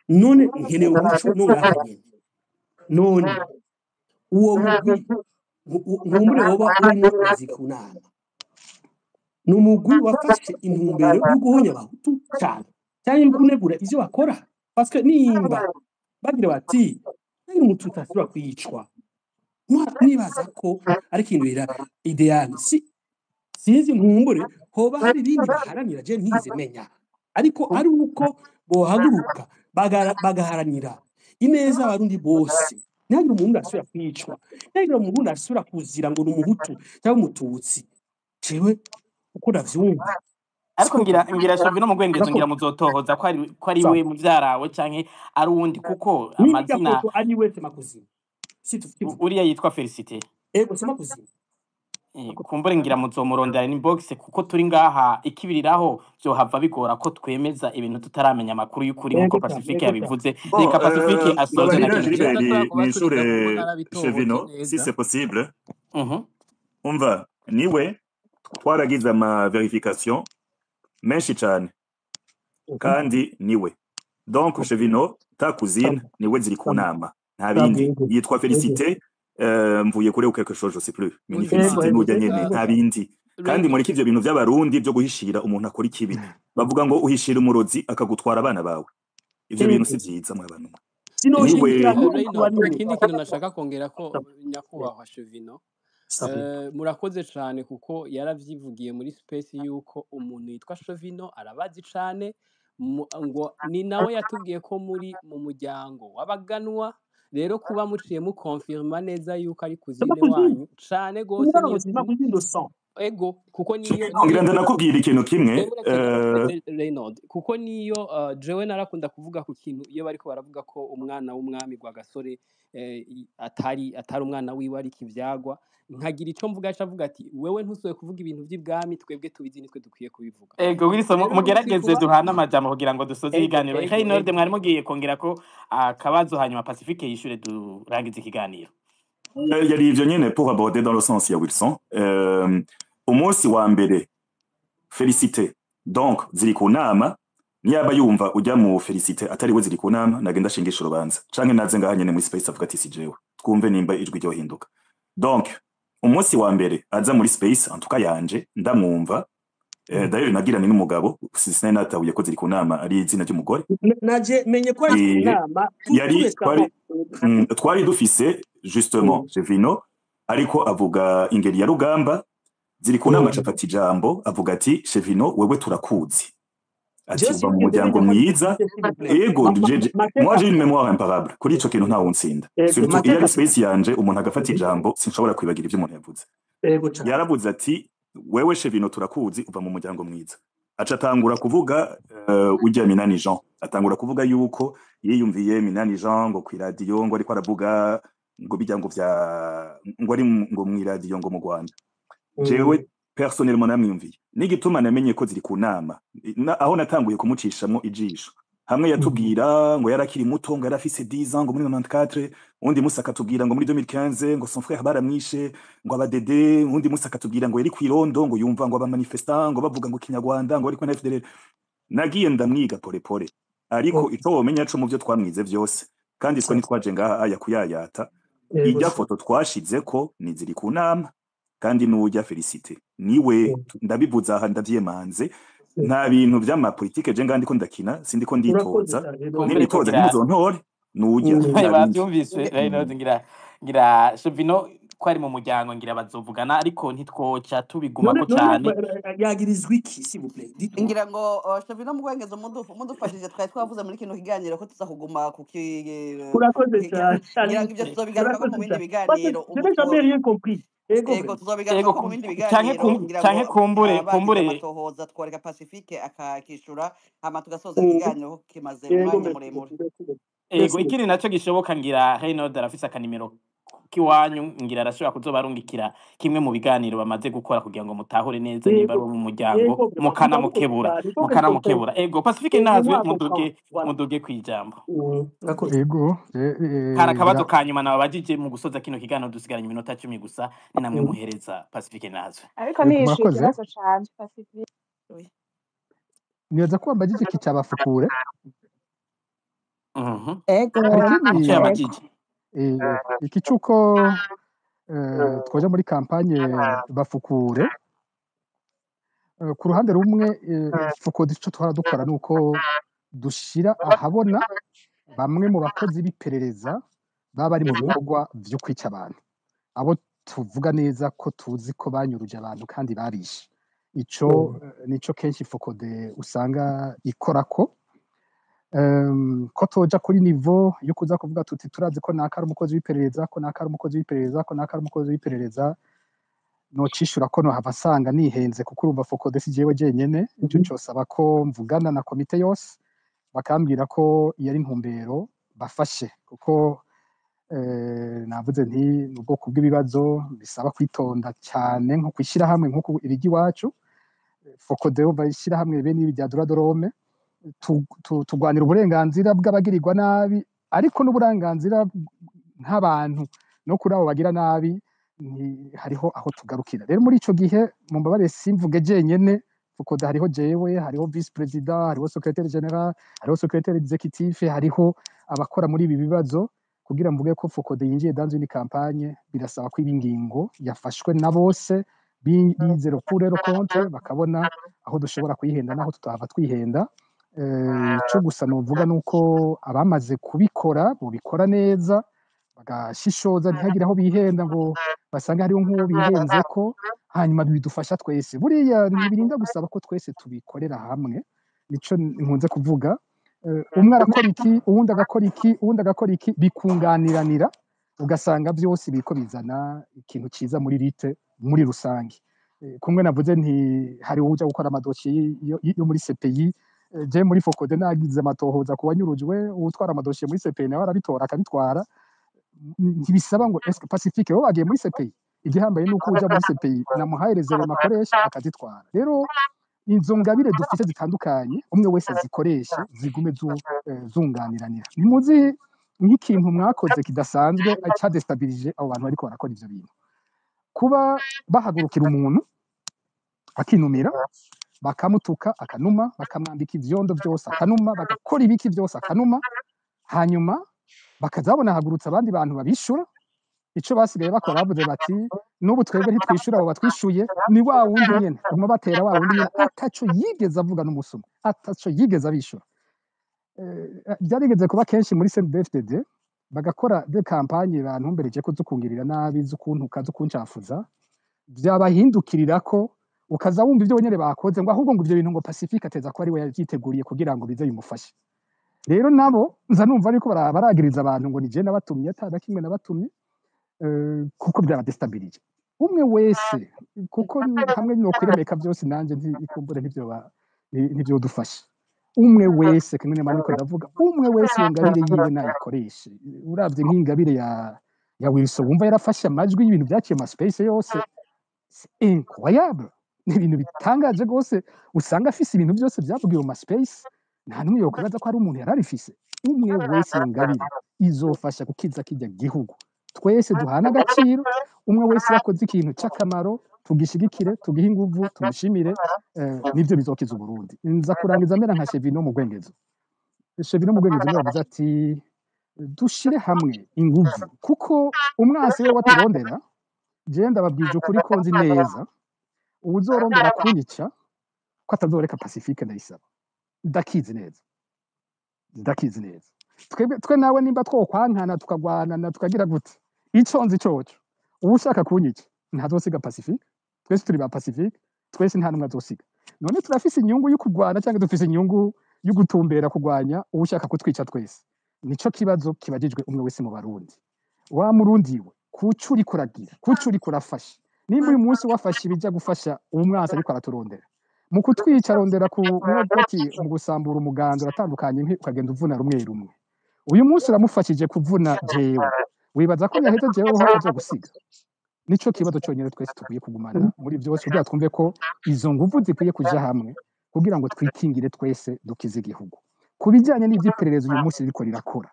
None nkeneye umuco nonaha nyene. None uwo mugwi nkumbure woba urimo Zikunama, ni umugwi wafashe intumbero yo guhonya abahutu cyane cyane yo kunegura ivyo bakora, parce que nimba bagira bati nari umututsi asubira kwicwa, nibaza ko ari ikintu ideal. Si sinzi, nkumbure hoba hari ibindi baharanira je ntize menya, ariko ari uko bohaguruka bagaharanira ineza abarundi bose, ntihagire umuntu asubira kwicwa, ntihagire umuntu asubira kuzira ngo ni umuhutu cyangwa umututsi. Jewe uko ndavyumva Ariko siko ngira Chevino mu Bwengezo, ngira urakoze. muzotohoza ko ari Sawa. we muvyarawe canke ari uwundi, kuko Nimba irya amazina foto ari we, c'est ma cousine, si tuvuge. Uriya yitwa Felicite. Ego, c'est ma cousine. Kumbure ngira muzomurondera inbox, kuko turi ngaha ikibiriraho vyohava bigora ko twemeza ibintu tutaramenya amakuru y'ukuri nkuko Ego cyane, Pacifique ego cyane. yabivuze. Bon, Reka Pacifique asoze na mbabarira kino Je kibazo. Gilbert, ndashobora kubasubiza kuko nishure narabitohoje Chevino, si neza. c'est possible. Umva, niwe twaragize ama verification menshi cyane kandi niwe. Donc Chevino, ta cousine, niwe ziri ku Sawa. nama. Nta Sawa, bindi. ego. Yitwa Ego. Félicité, mvuye kure ou quelque chose, je sais plus. Mais ni Oya, Félicité Ego, ego, nujya nyene, reka nta bindi. Kandi Reynold, mureke ivyo bintu vy'abarundi byo guhishira umuntu akora ikibi. Bavuga ngo uhishira umurozi akagutwara abana bawe. Ivyo bintu Ego. si vyiza mwa bantu mwe. Sinoshigikira Niwe n'ubu Reynold, kuba niwe. ikindi kintu nashaka kongera ko Sawa. nyakubahwa Chevino, Sawa. Murakoze cane kuko yaravyivugiye muri space yuko umuntu yitwa Chevino arabazi cane, ngo ni nawe yatubwiye ko muri mu muryango w'abaganwa. Rero kuba muciye mukonfirma neza yuko ari C'est ma cousine cousine. wanyu cane gose, Niba niyo c'est ma cousine de sang. ego, kuko niyo Chevino, ngira niyo ndanakubwira ikintu kimwe, uretse Reynold, kuko niyo jewe narakunda kuvuga ku kintu iyo bariko baravuga ko umwana w'umwami Rwagasore atari umwana wiwe ariko ivyagwa, nkagira ico mvuga aca avuga ati wewe ntusobe kuvuga ibintu vy'ibwami, twebwe tubizi nitwe dukwiye kubivuga. Ego Wilson, Rero umunsi mugerageze kuba duhane amajambo kugira ngo dusoze ego ikiganiro. ego Reynold, ego mwari mugiye kongera ko akabazo, hanyuma Pacifique yishure durangize ikiganiro. Yari ivyo nyene pour aborder dans le sens ya Wilson. Umunsi wa mbere Félicité, donc ziri ku nama, Niyaba yumva ujya mu Felicite atari we ziri ku nama, nagenda ashingisha urubanza canke naze ngaha nyene muri space avuga ati si jewe, twumve nimba ijwi ryohinduka. Donc umunsi wa mbere aza muri space, en tout cas yanje ndamwumva, d'ailleurs nagiranye n'umugabo, sinari natahuye ko ziri ku nama ari izina ry'umugore. Naje menye ko ari ku nama tout Yari récemment. Twari dufise justement Chevino ariko avuga ingeri ya rugamba ziri ku nama, acafata ijambo avuga ati: "Chevino, wewe turakuzi", ati Jewe uva mu sinigeze muryango menya ko ari mwiza. Felicite, s'il vous plaît. Ego, moi j'ai une mémoire imparable, kuri ico kintu ntawuntsinda. Surtout iyo ari Mateka. space yanje, umuntu agafata ijambo, sinshobora kwibagira ivyo umuntu yavuze. Ego cyane. Yaravuze ati: "Wewe Chevino turakuzi, uva mu muryango mwiza." Aca atangura kuvuga ujya Minani Jean, atangura kuvuga yuko yiyumviye Minani Jean ngo kw'iradiyo ngo ariko aravuga ngo bijya ngo vya ngo ari ngo mw'iradiyo ngo mu Rwanda. Jewe personnellement namwiyumviye, n'igituma namenye ko ziri ku nama aho natanguye kumucishamwo ijisho hamwe yatubwira ngo yari akiri muto, ngo yari afise 10 ans ngo muri 94, undi musi akatubwira ngo muri 2015 ngo son frère baramwishe ngo abadede, undi musi akatubwira ngo yari kw'irondo ngo yumva ngo abamanifestant ngo bavuga ngo kinyarwanda ngo bari kumwe na FDLR. Nagiye ndamwiga pole pole, ariko ico womenya co mu vyo twamwize vyose, kandi twe ntitwaje ngaha aya kuyayata. Ijya foto twashizeko ni ziri ku nama, kandi n'ujya Felicite niwe, ndabivuze aha, ndavyemanze, nta bintu vy'amapolitike je ngaha ndiko ndakina, sindiko Urakoze nditoza. cyane Reynold. Kumbure Nimitoza kugira ntimuzontore, nujya nta bindi. Bavyumvise Reynold, ngira Chevino ko ari mu muryango, ngira bazovugana, ariko ntitwoca tubigumako None cane. Yagirizwa iki, s'il vous plaît, dites-moi. Ngira ngo Chevino mugwengeza mudufashije, twari twavuze muri kino kiganiro ko tuza kuguma ku Urakoze cyane. Ngira ngo ivyo Alice. tuzobigarukako mu Urakoze bindi cyane, parce que biganiro. je Ubu n'ai jamais rien compris. Ego ego vraiment. Ego tuzobigarukako mu bindi canke biganiro. Ngira canke ngo kumbure abagize kumbure amatohoza, tworeka Pacifique akakishura, hama tugasoza ikiganiro kuko kimaze Ego, umwanya merci muremure. beaucoup, merci beaucoup. Ego. Merci beaucoup. Ikindi naco gishoboka, ngira Reynold arafise akanimero k'iwanyu, ngira arashobora kuzobarungikira kimwe mu biganiro bamaze gukora kugira ngo mutahure neza nimba ari Ego uwo mu muryango, ego vraiment mukanamukebura ndamukunda cyane, il faut que je comprenne. mukanamukebura. Ego, Pacifique Ego ntazwe moi muduge comprendre, voilà. muduge kwijambo. Urakoze. Ego. Kari akabazo ka nyuma nababajije mu gusoza kino kiganiro, dusigaranye iminota 10 gusa, ni namwe muhereza Pacifique nazwe. Ariko Ego, ntiyishuye murakoze. ikibazo canje, Pacifique. Oui. Nibaza ko wambajije iki cyabafukure. Ego. Hari ikindi Ico Ego. yabajije. Iki cy'uko twaja muri campagne bafukure, ku ruhande rumwe FOCODE ico twara dukora nuko dushira ahabona bamwe mu bakozi b'iperereza baba bari mu bikorwa vyo kwica abantu, abo tuvuga neza ko tuzi ko banyuruje abantu kandi babishe. Ico nico kenshi FOCODE usanga ikorako. Ko toja kuri niveau yo kuza kuvuga tuti turazi ko naka ari umukozi w'iperereza, ko naka ari umukozi w'iperereza, ko naka ari umukozi w'iperereza, nocishura ko nohava nsanga nihenze, kuko urumva FOCODE si jewe jenyene. Ico cosaba ko mvugana na komite yose bakambwira ko iyo ari intumbero bafashe, kuko navuze nti ni ubwoko bw'ibibazo bisaba kwitonda cyane, nko kwishyira hamwe nko irigi iwacu FOCODE bayishyira hamwe bene ibi bya droit de l'homme, tugwanira uburenganzira bw'abagirirwa nabi, ariko n'uburenganzira nk'abantu no kuri abo bagira nabi hariho aho tugarukira. Rero muri ico gihe mumbabarire simvuge jenyene FOCODE, hariho jewe, hariho vice président, hariho secrétaire général, hariho secrétaire exécutif, hariho abakora muri ibi bibazo. Kugira mvuge ko FOCODE yinjiye dans une campagne, birasaba ko ibi ngingo yafashwe na bose bize le pour et le contre, bakabona aho dushobora kuyihenda n'aho tutahava twihenda. Ico gusa novuga nuko abamaze kubikora bobikora neza, bagashishoza, ntihagire aho bihenda ngo basange hariho nk'uwo bihenzeko, hanyuma bidufasha twese. Buriya ntibirinda gusaba ko twese tubikorera hamwe, nico nkunze kuvuga. Umwe arakora iki, uwundi agakora iki, uwundi agakora iki, bikunganiranira, ugasanga byose biriko bizana ikintu ciza muri rite muri rusange. Kumwe navuze nti hari uwuja gukora amadosiye yo muri CPI, je muri FOCODE nagize amatohoza ku wanyurujwe, uwutwara amadosiye muri CPI nawe arabitora akabitwara. Ntibisaba ngo est-ce que Pacifique wowe wagiye muri CPI, igihambaye nuko uja muri CPI namuhaye rezerema akoresha akazitwara. Rero izo ngabire dufite zitandukanye, umwe wese azikoreshe, zigume zunganiranira. Ntimuzi nk'ikintu mwakoze kidasanzwe cadestabilije abo bantu bariko barakora ivyo bintu, kuba bahagurukira umuntu akinumira. Bakamutuka akanuma, bakamwambika ivyondo vyose akanuma, bagakora ibiki vyose akanuma, hanyuma bakazabona hagurutse abandi bantu babishura. Ico basigaye bakora, bavuze bati n'ubu twebwe ntitwishura abo batwishuye, ni wa wundi nyene baguma batera, wa wundi nyene ataco yigeze avuga n'umunsi umwe, ataco yigeze abishura. Byarigeze kuba kenshi muri CNDD-FDD, bagakora de campagne bantumbereje ko zukungirira nabi, zukuntuka, zukuncafuza, byabahindukirira ko ukaza wumva ibyo nyene bakoze, ngo ahubwo ngo ivyo bintu ngo Pacifique ateza ko ari we yavyiteguriye kugira ngo bize bimufashe. Rero nabo nza numva ariko baragiriza abantu ngo ni je nabatumye, ata na kimwe nabatumye, kuko byabadestabilije umwe wese, kuko hamwe no kwiremeka byose nanje ntikumbure ntivyodufasha. Umwe wese kimwe n'amani ndavuga, umwe wese iyo ngabire yiwe nayikoreshe. Uravye nk'ingabire ya Wilson, wumva yarafashe amajwi y'ibintu byaciye mu space yose, c'est incroyable, ni ibintu bitangaje rwose. Usanga afise ibintu byose byavugiwe mu space, nta n'umwe yokwibaza ko hari umuntu yararifise. Umwe wese iyo ngabire izofasha gukiza kirya gihugu. Twese duhana agaciro, umwe wese yakoze ikintu c'akamaro tugishigikire, tugihe inguvu, tumushimire, nivyo bizokiza Uburundi. Nza kurangiza mera nka Chevino mu Gwengezo. Chevino mu Gwengezo niwe yavuze ati dushire hamwe inguvu, kuko umwansi we waturondera. Je ndababwije ukuri ko nzi neza uwuzorondera kunyica ko atazoreka Pacifique Ndayisaba. Ndakizi neza, ndakizi neza. Twebwe twe nawe nimba twokwankana tukagwanana tukagira gute, ico nzi coco, uwushaka kunyica ntazosiga Pacifique. Twese turi ba Pacifique, twese nta numwe azosiga. None turafise inyungu yo kurwana cyangwa dufise inyungu yo gutumbera kurwanya uwushaka kutwica twese? Nico kibazo kibajijwe umwe wese mu Barundi. Wa Murundi we, kuco uriko uragira, kuco uriko urafasha? Nimba uyu munsi wafashe ibijya gufasha umwansi ariko araturondera mu kutwica, arondera ku ati mu gusambura umuganda uratandukanye, ukagenda uvuna rumwe rumwe. Uyu munsi uramufashije kuvuna jewe, wibaza ko yaheze jewe ho azogusiga? Nico kibazo cyonyine twese tukwiye kugumana muri byose, kugira twumve ko izo nguvu zikwiye kuja hamwe kugira ngo twikingire twese, dukize igihugu. Ku bijyanye n'ivy'iperereza uyu munsi ririko rirakora,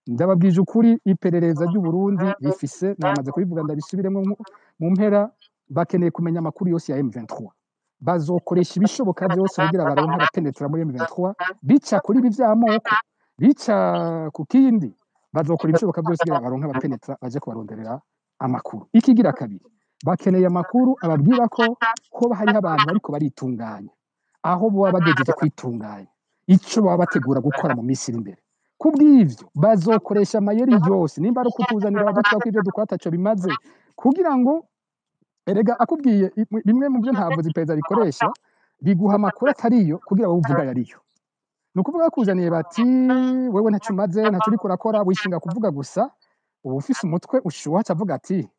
ndababwije ukuri, iperereza ry'u Burundi rifise, namaze kubivuga ndabisubiremo mu mpera, bakeneye kumenya amakuru yose ya M23. Bazokoresha ibishoboka byose kugira baronke abapenetra muri M23, bica kuri ibi vy'amoko, bica ku kindi, bazokora ibishoboka byose kugira baronke abapenetra baje kubaronderera amakuru. Ikigira kabiri, bakeneye amakuru ababwira ko hoba hariho abantu bariko baritunganya, aho boba bagejeje kwitunganya, ico baba bategura gukora mu minsi iri imbere. Kubw'ivyo bazokoresha amayeri yose, nimba ari ukutuzanira abadutwa ko ivyo dukora ataco bimaze, kugira ngo erega akubwiye bimwe mu byo ntavuze iperereza rikoresha, biguha amakuru atariyo kugira wowe uvuga yariyo. Ni ukuvuga bakuzaniye bati wewe ntacyo umaze, ntacyo uriko urakora, wishinga kuvuga gusa, uba ufise umutwe ushuha, acavuga ati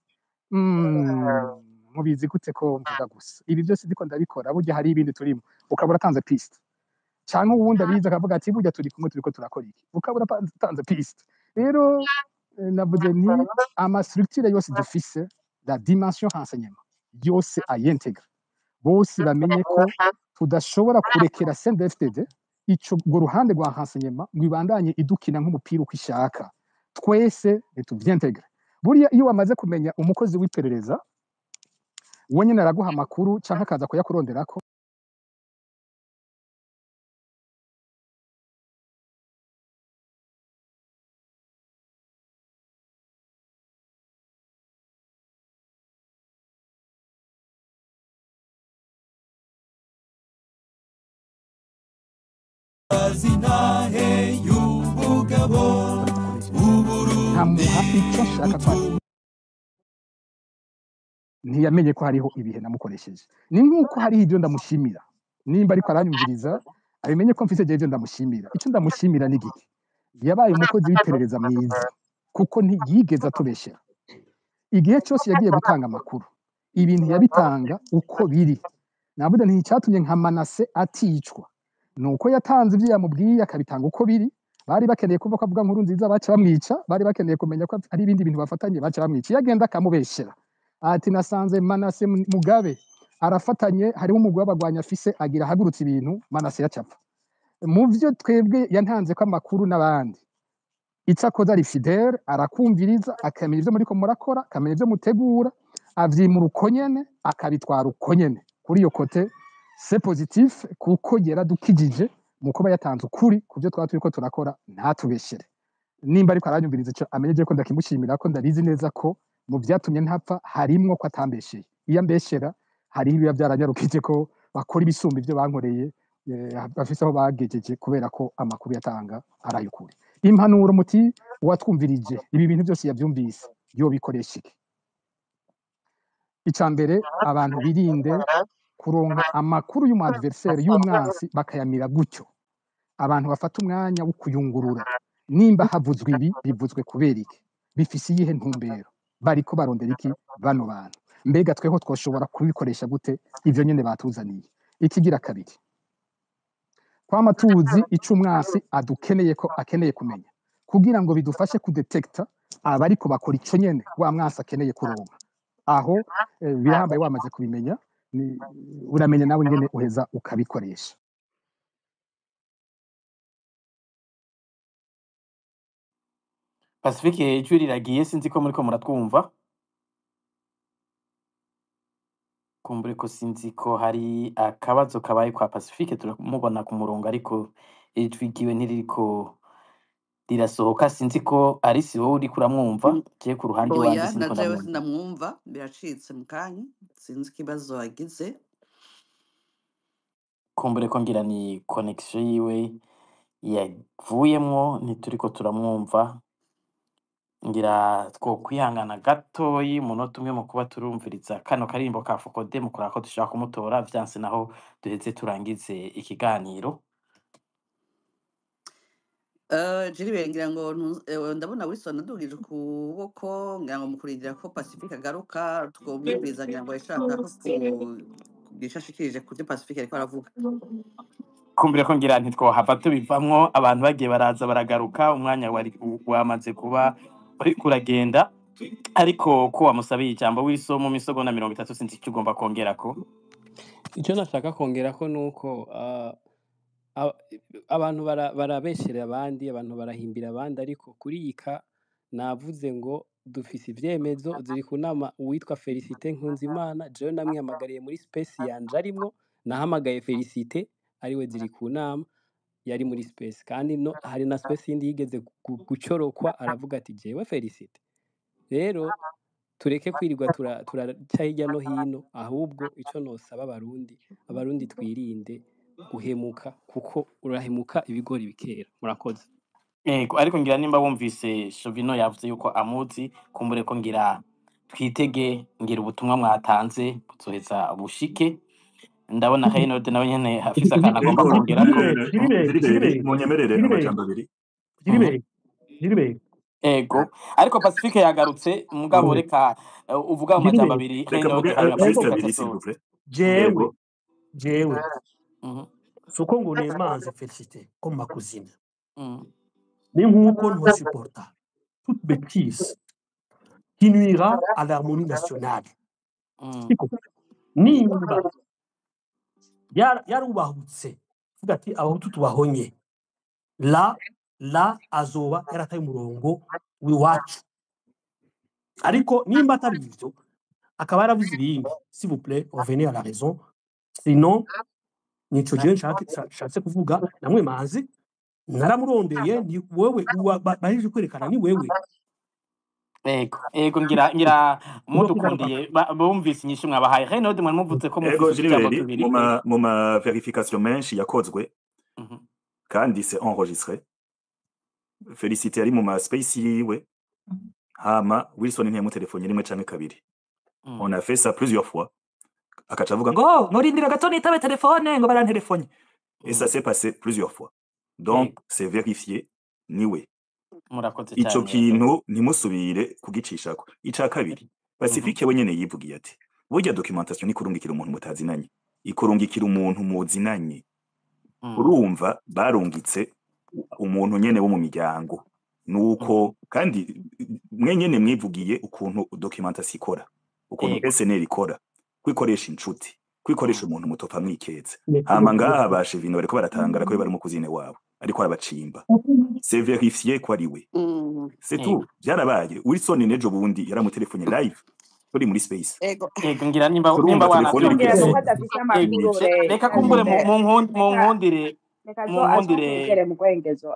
mubizi gute ko mvuga gusa, ibi byose ndiko ndabikora, burya hari ibindi turimo, ukaba uratanze piste. Canke uwundi abizi akavuga ati burya turi kumwe, turiko turakora iki, ukaba uratanze piste. Rero navuze nti ama structure yose dufise, la dimension renseignement yose ayintegre, bose bamenye ko tudashobora kurekera CNDD-FDD ico urwo ruhande rwa renseignement ngo ibandanye idukina nk'umupira uko ishaka. Twese nituvyintegre. Buriya iyo wamaze kumenya umukozi w'iperereza, we nyene araguha amakuru canke akaza kuyakuronderako. Zinahe y'ubugabo nkamuha icyo nshaka ko ntiyamenye ko hariho ibihe namukoresheje. Ni nk'uko hariho ibyo ndamushimira, nimba ariko aranyumviriza abimenye ko mfise ibyo ndamushimira. Icyo ndamushimira ni giki? Yabaye umukozi w'iperereza mwiza, kuko ntiyigeze atubeshera. Igihe cyose yagiye gutanga amakuru, ibintu yabitanga uko biri. Navuga nti icyatumye nka Manase aticwa nuko yatanze ibyo yamubwiye akabitanga uko biri. Bari bakeneye kumva ko avuga nkuru nziza, baca bamwica. Bari bakeneye kumenya ko ari ibindi bintu bafatanye, baca bamwica. Iyo agenda akamubeshera ati nasanze Manase Mugabe arafatanye, hariho umugwi w'abagwanyi afise, agira ahagurutse ibintu, Manase yacapfa. Mu byo twebwe yantanze ko amakuru n'abandi, icakoze ari fidèle, arakumviriza, akamenya ivyo muriko murakora, akamenya ivyo mutegura, avyimura uko nyene, akabitwara uko nyene. Kuri iyo kote C'est positif kuko yaradukijije mu kuba yatanze ukuri ku byo twaba turiko turakora, ntatubeshere. Nimba ariko aranyumviriza ico, amenye ko ndakimushimira, ko ndabizi neza ko mu vyatumye ntapfa harimwo ko atambesheye. Iyo ambeshera hariho ibiba byaranyarukije ko bakora ibisumba ibyo bankoreye, bafise aho bagejeje kubera ko amakuru yatanga arayukuri. Impanuro muti uwatwumvirije ibi bintu byose yavyumvise yobikoresha iki? Ica mbere, abantu birinde kuronka amakuru y'umu adversaire, y'umwansi, bakayamira gutyo. Abantu bafata umwanya wo kuyungurura: nimba havuzwe ibi, bivuzwe kubera iki? Bifise iyihe ntumbero? Bariko barondera iki bano bantu? Mbega tweho twoshobora kubikoresha gute ivyo nyene batuzaniye? Ikigira kabiri, kwama tuzi ico umwansi adukeneye, ko akeneye kumenya, kugira ngo bidufashe kudetekta abariko bakora ico nyene wa mwansi akeneye kuronka. Aho birahambaye, wamaze kubimenya uramenya nawe ingene uheza ukabikoresha. Pacifique, ijwi riragiye, sinzi ko muriko muratwumva. Kumbure ko sinzi ko hari akabazo kabaye kwa Pacifique, turamubona ku murongo ariko ijwi ryiwe ntiririko rirasohoka. Sinzi ko ari si wowe uriko uramwumva, je ku ruhande iwanje Oya, siniko na jewe ndamwumva. Sindamwumva, biracitse mu kanya, sinzi ikibazo agize. Kumbure ko ngira ni connection yiwe yavuyemwo, ntituriko turamwumva. Ngira twokwihangana gatoyi umunota umwe mu kuba turumviriza kano karimbo ka Fokode, mu kuraba ko dushobora kumutora, vyanse naho duheze turangize ikiganiro. Jiribe, ngira ngo ndabona Wilson adugije ukuboko, ngira ngo mu kurindira ko Pacifique agaruka twomwumviriza, ngira ngo yashaka ko kugira ico ashikirije ku vyo Pacifique ariko aravuga. Kumbure ko ngira ntitwohava tubivamwo, abantu bagiye baraza baragaruka, umwanya wari wamaze kuba uriko uragenda, ariko ko wamusabiye ijambo Wilson mu misogonda 30, sinzi icyo ugomba kongerako. Icyo nashaka kongera ko nuko abantu barabesherera abandi, abantu barahimbira abandi, ariko kuri iyi ka navuze ngo dufise ivyemezo ziri ku nama. Uwitwa Felicite Nkunzimana, jewe namwihamagariye muri space yanje arimwo, nahamagaye Felicite ariwe ziri ku nama, yari muri space, kandi no hari na space yindi yigeze gucorokwa, aravuga ati jewe Felicite. Rero tureke kwirirwa turaca hirya no hino, ahubwo ico nosaba abarundi, abarundi twirinde guhemuka, kuko urahemuka ibigori bikera. Murakoze. Ego, ariko ngira nimba wumvise Shovino yavuze yuko amuzi, kumbure ko ngira twitege ngira ubutumwa mwatanze buzoheza bushike. Ndabona Reynold nawe nyene afise akantu agomba Ego, kongerako. Jiriberi, Jiriberi, Jiriberi, munyemerere Jiriberi, amajambo abiri. Jiriberi, Jiriberi. Ego, ariko Pacifique yagarutse, mugabo reka uvuga mu majambo Jiriberi. abiri Reka Reynold, mvuge hanyuma juste Pacifique abiri, s'il acasoza. vous plaît. Jewe, Ego. jewe. Suko ngo nemanze Felicite ko mu makuzina. Ni nkuko ntosuporta toute bêtise qui nuira à l'harmonie nationale. Siko nimba yarubahutse vuga ati abahutu tubahonye, la la azoba yarataye umurongo w'iwacu. Ariko nimba atari ivyo, akaba yaravuze ibindi, s'il vous plaît, revenez à la raison, sinon nico jewe nshatse kuvuga. Namwe manzi naramurondeye, ni wewe bahejeje kwerekana ni wewe. Ego, ego, ngira Ugomba kwigaruka. mudukundiye bumvise inyishu mwabahaye. Reynold, mwari muvuze ko Ego, mufise utujambo Jiriberi, tubiri. mu ma verification menshi yakozwe kandi c'est enregistré. Felicite yari mu ma space yiwe, hama Wilson ntiyamutelefone rimwe canke kabiri. On a fait ça plusieurs fois. Akaca avuga ngo oh, nkorindira gato nitabe telefone, ngo barantelefone. Et ça s'est passé plusieurs fois. Donc Ego, c'est vérifié, niwe. murakoze Ico cyane. kintu ntimusubire kugicishako. Ica kabiri, Pacifique we nyene yivugiye ati burya documentation ikurungikira umuntu mutazinanye, ikurungikira umuntu muzinanye. Urumva barungitse umuntu nyene wo mu miryango, nuko kandi mwe nyene mwivugiye ukuntu documentation ikora, ukuntu Ego. SNL ikora, kwikoresha inshuti, kwikoresha umuntu mutopfa mwiketse. Merci Hama beaucoup. ngaha bashe ibintu bariko baratangara ko bari mu kuzine wabo, ariko arabacimba. C'est vérifié ko ari we. C'est Ego. tout. Byarabaye. Wilson nejo bundi yaramutelefone live. Turi muri space. Ego. Ego, ngira nimba Turumva telefone iriko Ngira wanavyumvise. nuko irasona. adafise Ego, amakuru re reka kumbure mu reka nkundire, reka mu zo nkundire. azotwegere mu rwengezo,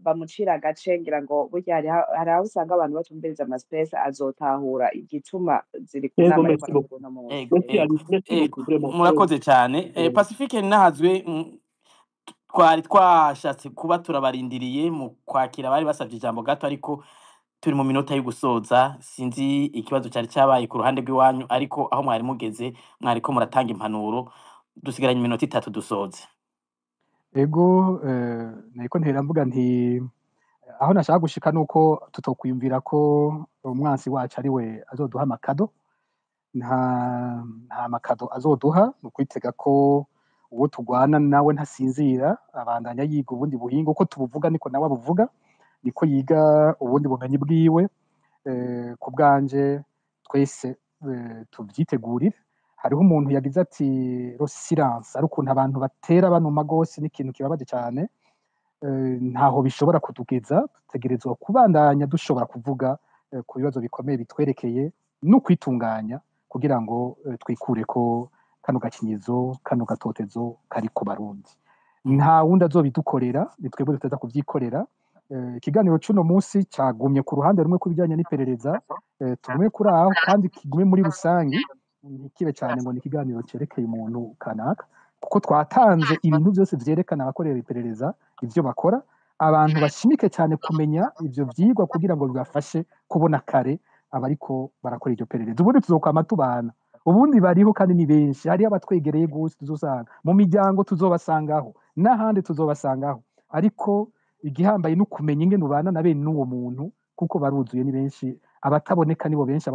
bamucira agace, ngira ngo burya hari aho usanga abantu batumviriza amaspace, azotahura igituma ziri ku Yego, nama ariko merci beaucoup. aravuga uno munsi. Ego, Merci ego, Alice, merci ego, beaucoup vraiment. murakoze cyane. Pacifique nahazwe, twari twashatse kuba turabarindiriye mu kwakira abari basabye ijambo gato, ariko turi mu minota yo gusoza. Sinzi ikibazo cyari cyabaye ku ruhande rw'iwanyu, ariko aho mwari mugeze mwariko muratanga impanuro. Dusigaranye iminota 3 dusoze. Ego, nariko ntera mvuga nti aho nashaka gushika nuko tutokwiyumvira ko umwansi wacu ari we azoduha amakado. Nta makado azoduha. Ni ukwitega ko uwo turwana nawe ntasinzira, abandanya yiga ubundi buhinga. Uko tubuvuga niko nawe abuvuga, niko yiga ubundi bumenyi bwiwe. Ku bwanje twese tuvyitegurire. Hariho umuntu yagize ati le silence ari ukuntu abantu batera banuma gose, n'ikintu kibabaje cyane. Ntaho bishobora kutugeza. Dutegerezwa kubandanya dushobora kuvuga ku bibazo bikomeye bitwerekeye no kwitunganya kugira ngo twikureko kano gakinyizo, kano gatotezo kari ku Barundi. Nta wundi azobidukorera, ni twebwe duteza kuvyikorera. Ikiganiro c'uno munsi cagumye ku ruhande rumwe ku bijanye n'iperereza, tugume kuri aho kandi kigume muri rusangi, ntikibe cyane ngo ni ikiganiro cerekeye umuntu kanaka, kuko twatanze ibintu byose vyerekana abakorera iperereza ivyo bakora. Abantu bashimike cyane kumenya ivyo vyigwa kugira ngo bibafashe kubona kare abariko barakora iryo perereza. Ubundi tuzokwama tubana, ubundi bariho kandi ni benshi. Hariho abatwegereye gose tuzosanga mu miryango, tuzobasangaho n'ahandi tuzobasangaho, ariko igihambaye ni ukumenya ingene ubana na bene n'uwo muntu, kuko baruzuye, ni benshi. Abataboneka nibo benshi,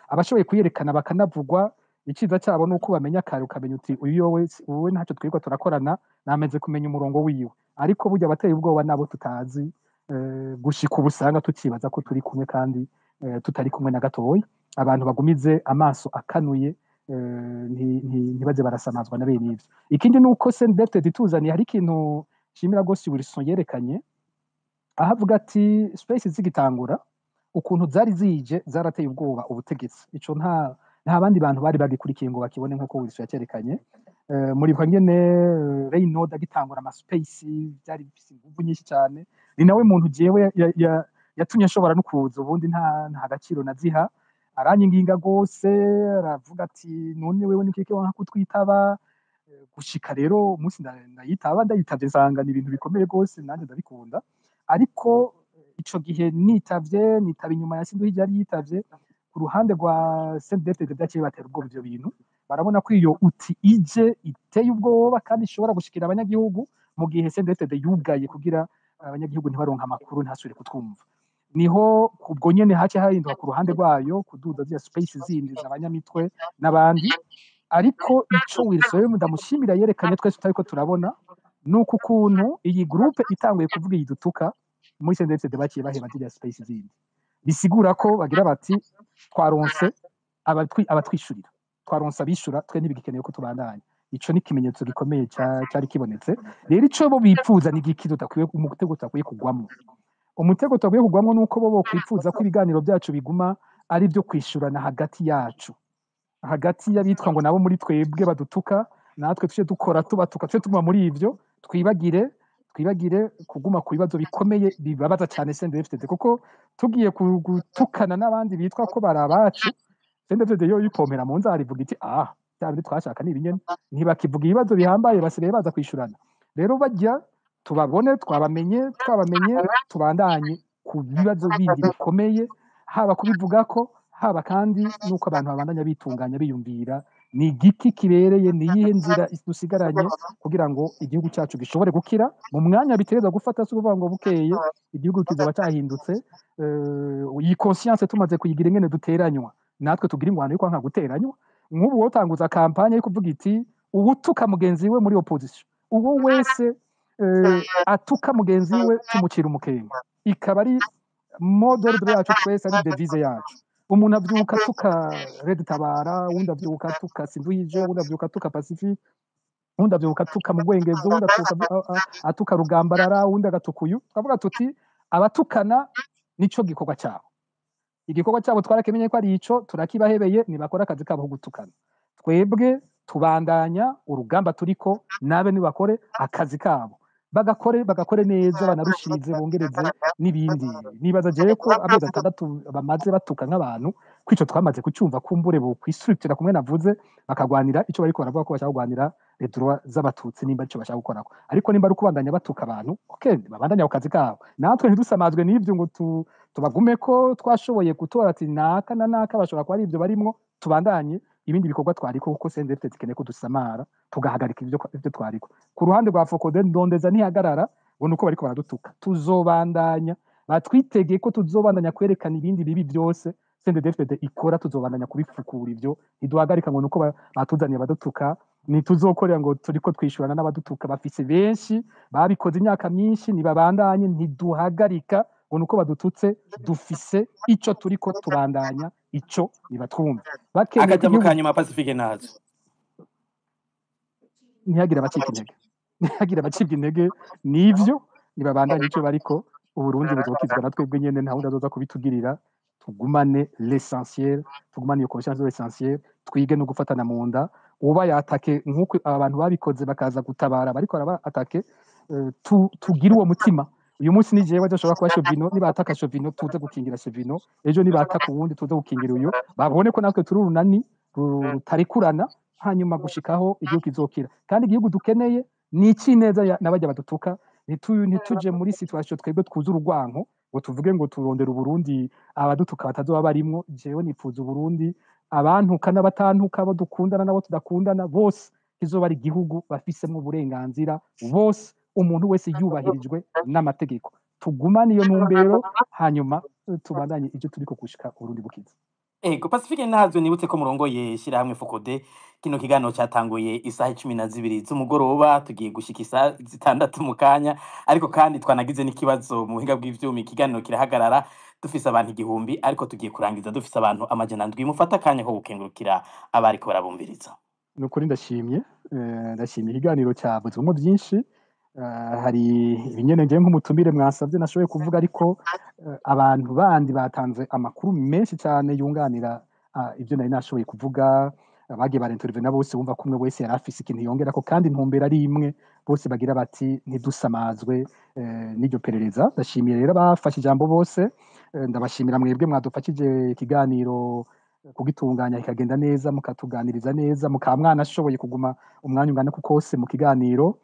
abashoboye kuyerekana bakanavugwa. Iciza cyabo ni uko bamenya kare, ukamenya uti uyu yowe wowe ntacyo twirirwa turakorana, namaze kumenya umurongo wiwe. Ariko burya abateye ubwoba nabo tutazi, gushika ubu usanga tukibaza ko turi kumwe kandi tutari kumwe na gatoya. Abantu bagumize amaso akanuye, ntibaze barasamazwa na bene ivyo. Ikindi ni uko CNDD ituzaniye, hari ikintu nshimira gose Wilson yerekanye, aho avuga ati space zigitangura ukuntu zari zije zarateye ubwoba ubutegetsi. Ico nta bandi bantu bari bagikurikiye ngo bakibone nkuko Wilson yacerekanye. Muribuka ngene Reynold agitangura ama space byari bifise inguvu nyinshi cyane. Ni nawe muntu jewe yatumye nshobora no kuza, ubundi nta gaciro naziha. Aranyinginga gose, aravuga ati none wewe ni kike wanka kutwitaba? Gushika rero umunsi ndayitaba, ndayitavye nsanga ni ibintu bikomeye gose, nanjye ndabikunda. Ariko ico gihe nitavye, nitaba inyuma ya Sinduhije yari yitavye. Ku ruhande rwa CNDD-FDD vyaciye batera ubwoba ivyo bintu, barabona ko iyo uti ije iteye ubwoba kandi ishobora gushikira abanyagihugu, mu gihe CNDD-FDD yugaye kugira abanyagihugu ntibaronke amakuru, ntasubire kutwumva. Niho ubwo nyene hace hahinduka ku ruhande rwayo kuduza ziriya space zindi z'abanyamitwe n'abandi. Ariko ico Wilson ndamushimira yerekanye twese tutariko turabona, nuko ukuntu iyi groupe itanguye kuvuga iyi dutuka muri CNDD-FDD, baciye baheba ziriya space zindi. Bisigura ko bagira bati twaronse abatwishurira, twaronse abishura, twe ntibigikeneye ko tubandanya. Ico ni ikimenyetso gikomeye cari kibonetse. Rero ico bo bipfuza ni igiki? Tudakwiye umutego tudakwiye kugwamwo. Umutego tudakwiye kugwamwo nuko bo bokwipfuza ko ibiganiro byacu biguma ari ibyo kwishurana hagati yacu, hagati y'abitwa ngo nabo muri twebwe badutuka, natwe tuje dukora tubatuka, tuje tuguma muri ivyo. Twibagire kuguma ku bibazo bikomeye bibabaza cyane CNDD-FDD, kuko tugiye gutukana n'abandi bitwa ko bari abacu, CNDD-FDD yo yipompera mu nzara, ivuga iti ah, bya bindi twashaka ni ibinyene, ntibakivuga ibibazo bihambaye, basigaye baza kwishurana. Rero bajya tubabone, twabamenye, tubandanye ku bibazo bindi bikomeye, haba kubivugako, haba kandi nuko abantu babandanya bitunganya, biyumvira ni igiki kibereye, ni iyihe nzira dusigaranye kugira ngo igihugu cyacu gishobore gukira mu mwanya bitereza gufata. Si ukuvuga ngo bukeye igihugu kizaba cyahindutse. Iyi conscience tumaze kuyigira, ingene duteranywa, natwe tugira ingwano yo kwanka guteranywa. Nk'ubu wotanguza campagne yo kuvuga iti uwutuka mugenzi we muri opposition, uwo wese atuka mugenzi we tumucira umukenke, ikaba ari mot d'ordre yacu twese, ari devise yacu. Umuntu avyuka atuka Red Tabara, uwundi avyuka atuka Sinduhije, uwundi avyuka atuka Pacifique, uwundi avyuka atuka Mugwengezo, uwundi atuka Rugambarara, uwundi agatuka uyu. Twavuga tuti abatukana nico gikorwa cyabo. Igikorwa cyabo twarakimenye ko ari ico, turakibahebeye, nibakora akazi kabo ko gutukana. Twebwe tubandanya urugamba turiko, nabe nibakore akazi kabo, bagakore neza, banarushirize, bongereze n'ibindi. Nibaza jewe ko amezi 6 bamaze batuka nk'abantu, kwico twamaze kucyumva, kumbure bo kwisubira kumwe navuze, bakagwanira ico bariko baravuga ko bashaka kugwanira les droits z'abatutsi, nimba ico bashaka gukorako. Ariko nimba ari ukubandanya batuka abantu, okay, babandanya ku kazi kabo. Natwe ntidusamazwe n'ivyo ngo tubagume ko twashoboye gutora ati naka na naka bashobora kuba ari ivyo barimwo, tubandanye ibindi bikorwa twariko, kuko CNDD zikeneye ko dusamara tugahagarika ivyo twariko. Ku ruhande rwa FOCODE, ndondeza ntihagarara ngo nuko bariko baradutuka. Tuzobandanya, batwitegeye ko tuzobandanya kwerekana ibindi bibi byose CNDD-FDD ikora, tuzobandanya kubifukura ivyo. Ntiduhagarika ngo nuko batuzaniye abadutuka, ntituzokorera ngo turiko twishurana n'abadutuka. Bafise benshi babikoze imyaka myinshi, nibabandanye. Ntiduhagarika ngo nuko badututse, dufise ico turiko tubandanya, ico nibatwumve bakemeye ko Akajambo igihugu ka nyuma, Pacifique nazo. Ntihagire abacika intege, ntihagire abacibwa intege n'ivyo, nibabandanye ico bariko. Uburundi buzokizwa na twebwe nyene, nta wundi azoza kubitugirira. Tugumane l'essentiel, tugumane iyo conscience de l'essentiel, twige no gufatana mu nda. Uba yatake nk'uko aba bantu babikoze bakaza gutabara bariko baraba atake, tugire uwo mutima. Uyu munsi ni jewe adashobora kuba Shovino, nibataka Shovino tuze gukingira Shovino, ejo nibataka uwundi tuze gukingira uyu, babone ko natwe turi urunani rutarikurana, hanyuma gushikaho igihugu kizokira. Kandi igihugu dukeneye ni icineza n'abajya badutuka. Ntituje muri situation twebwe twuza urugwanko ngo tuvuge ngo turondera Uburundi abadutuka batazoba barimwo. Jewe nipfuza Uburundi abantuka n'abatantuka, abo dukundana n'abo tudakundana bose, kizoba ari igihugu bafisemwo uburenganzira bose, umuntu wese yubahirijwe n'amategeko. Tugumane iyo ntumbero, hanyuma tubandanye ibyo turiko gushika Uburundi bukize. Ego, Pacifique ntazo, nibutse ko murongoye shirahamwe FOCODE. Kino kiganiro cyatanguye isaha 12 z'umugoroba, tugiye gushika isaha 6 mu kanya, ariko kandi twanagize n'ikibazo mu buhinga bw'ivyuma, ikiganiro kirahagarara dufise abantu 1000, ariko tugiye kurangiza dufise abantu 700. Mufata akanya ko gukengurukira abariko barabumviriza. Nukuri ndashimye, ndashimye ikiganiro cyavuzwemo byinshi. Hari ibinyene ngewe nk'umutumire mwasabye nashoboye kuvuga, ariko abantu bandi batanze amakuru menshi cyane yunganira ibyo nari nashoboye kuvuga. Bagiye barintervena bose, wumva ko umwe wese yari afise ikintu yongerako, kandi intumbero ari imwe, bose bagira bati ntidusamazwe n'iryo perereza. Ndashimiye rero abafashe ijambo bose, ndabashimira mwebwe mwadufashije ikiganiro kugitunganya kikagenda neza, mukatuganiriza neza, mukaba mwanashoboye kuguma umwanya ungana ku kose mu kiganiro.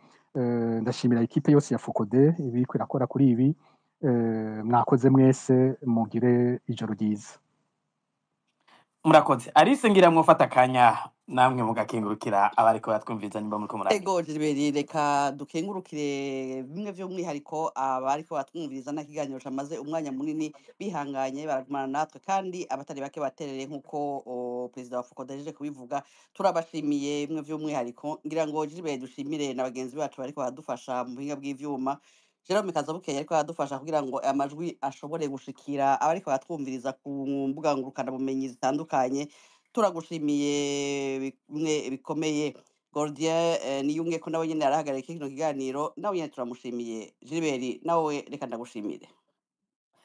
Ndashimira ikipe yose ya FOCODE ibiriko irakora kuri ibi. Mwakoze mwese, mugire ijoro ryiza. Murakoze. Alice, ngira mwofata akanya namwe mugakengurukira abariko baratwumviriza nimba muriko muragira. Ego Gilbert, reka dukengurukire bimwe by'umwihariko abariko batwumviriza nta kiganiro camaze umwanya munini, bihanganye baragumana natwe, kandi abatari bake baterereye nk'uko perezida wa FOCODE ahejeje kubivuga. Turabashimiye bimwe by'umwihariko. Ngira ngo Gilbert dushimire na bagenzi bacu bariko baradufasha mu buhinga bw'ivyuma, Jerome Kazabukeye ariko aradufasha kugira ngo amajwi ashobore gushikira abariko baratwumviriza ku mbuga ngurukanabumenyi zitandukanye. Turagushimiye bimwe bikomeye. Gordien Niyumwe ko nawe nyene arahagarariye kino kiganiro, nawe nyene turamushimiye. Gilbert, nawe reka ndagushimire.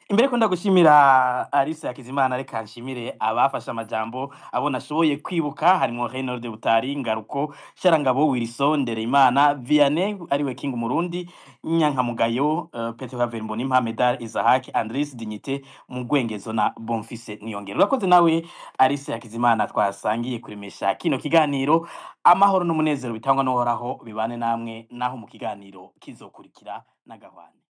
Imbere ko ndagushimira Alice Hakizimana, reka nshimire abafashe amajambo abo nashoboye kwibuka, harimo Reynold Butari, Ngaruko Sharangabo, Wilson Ndereyimana, Vianney ariwe King Murundi, Nyankamugayo, Petero Claver Mbonimpa, Medal Isaac, Andris Dignité Mugwengezo na Bonfise Niyongera. Urakoze nawe Alice Hakizimana twasangiye kuremesha kino kiganiro. Amahoro n'umunezero bitangwa n'Uhoraho bibane namwe, naho mu kiganiro kizokurikira n'agahwane.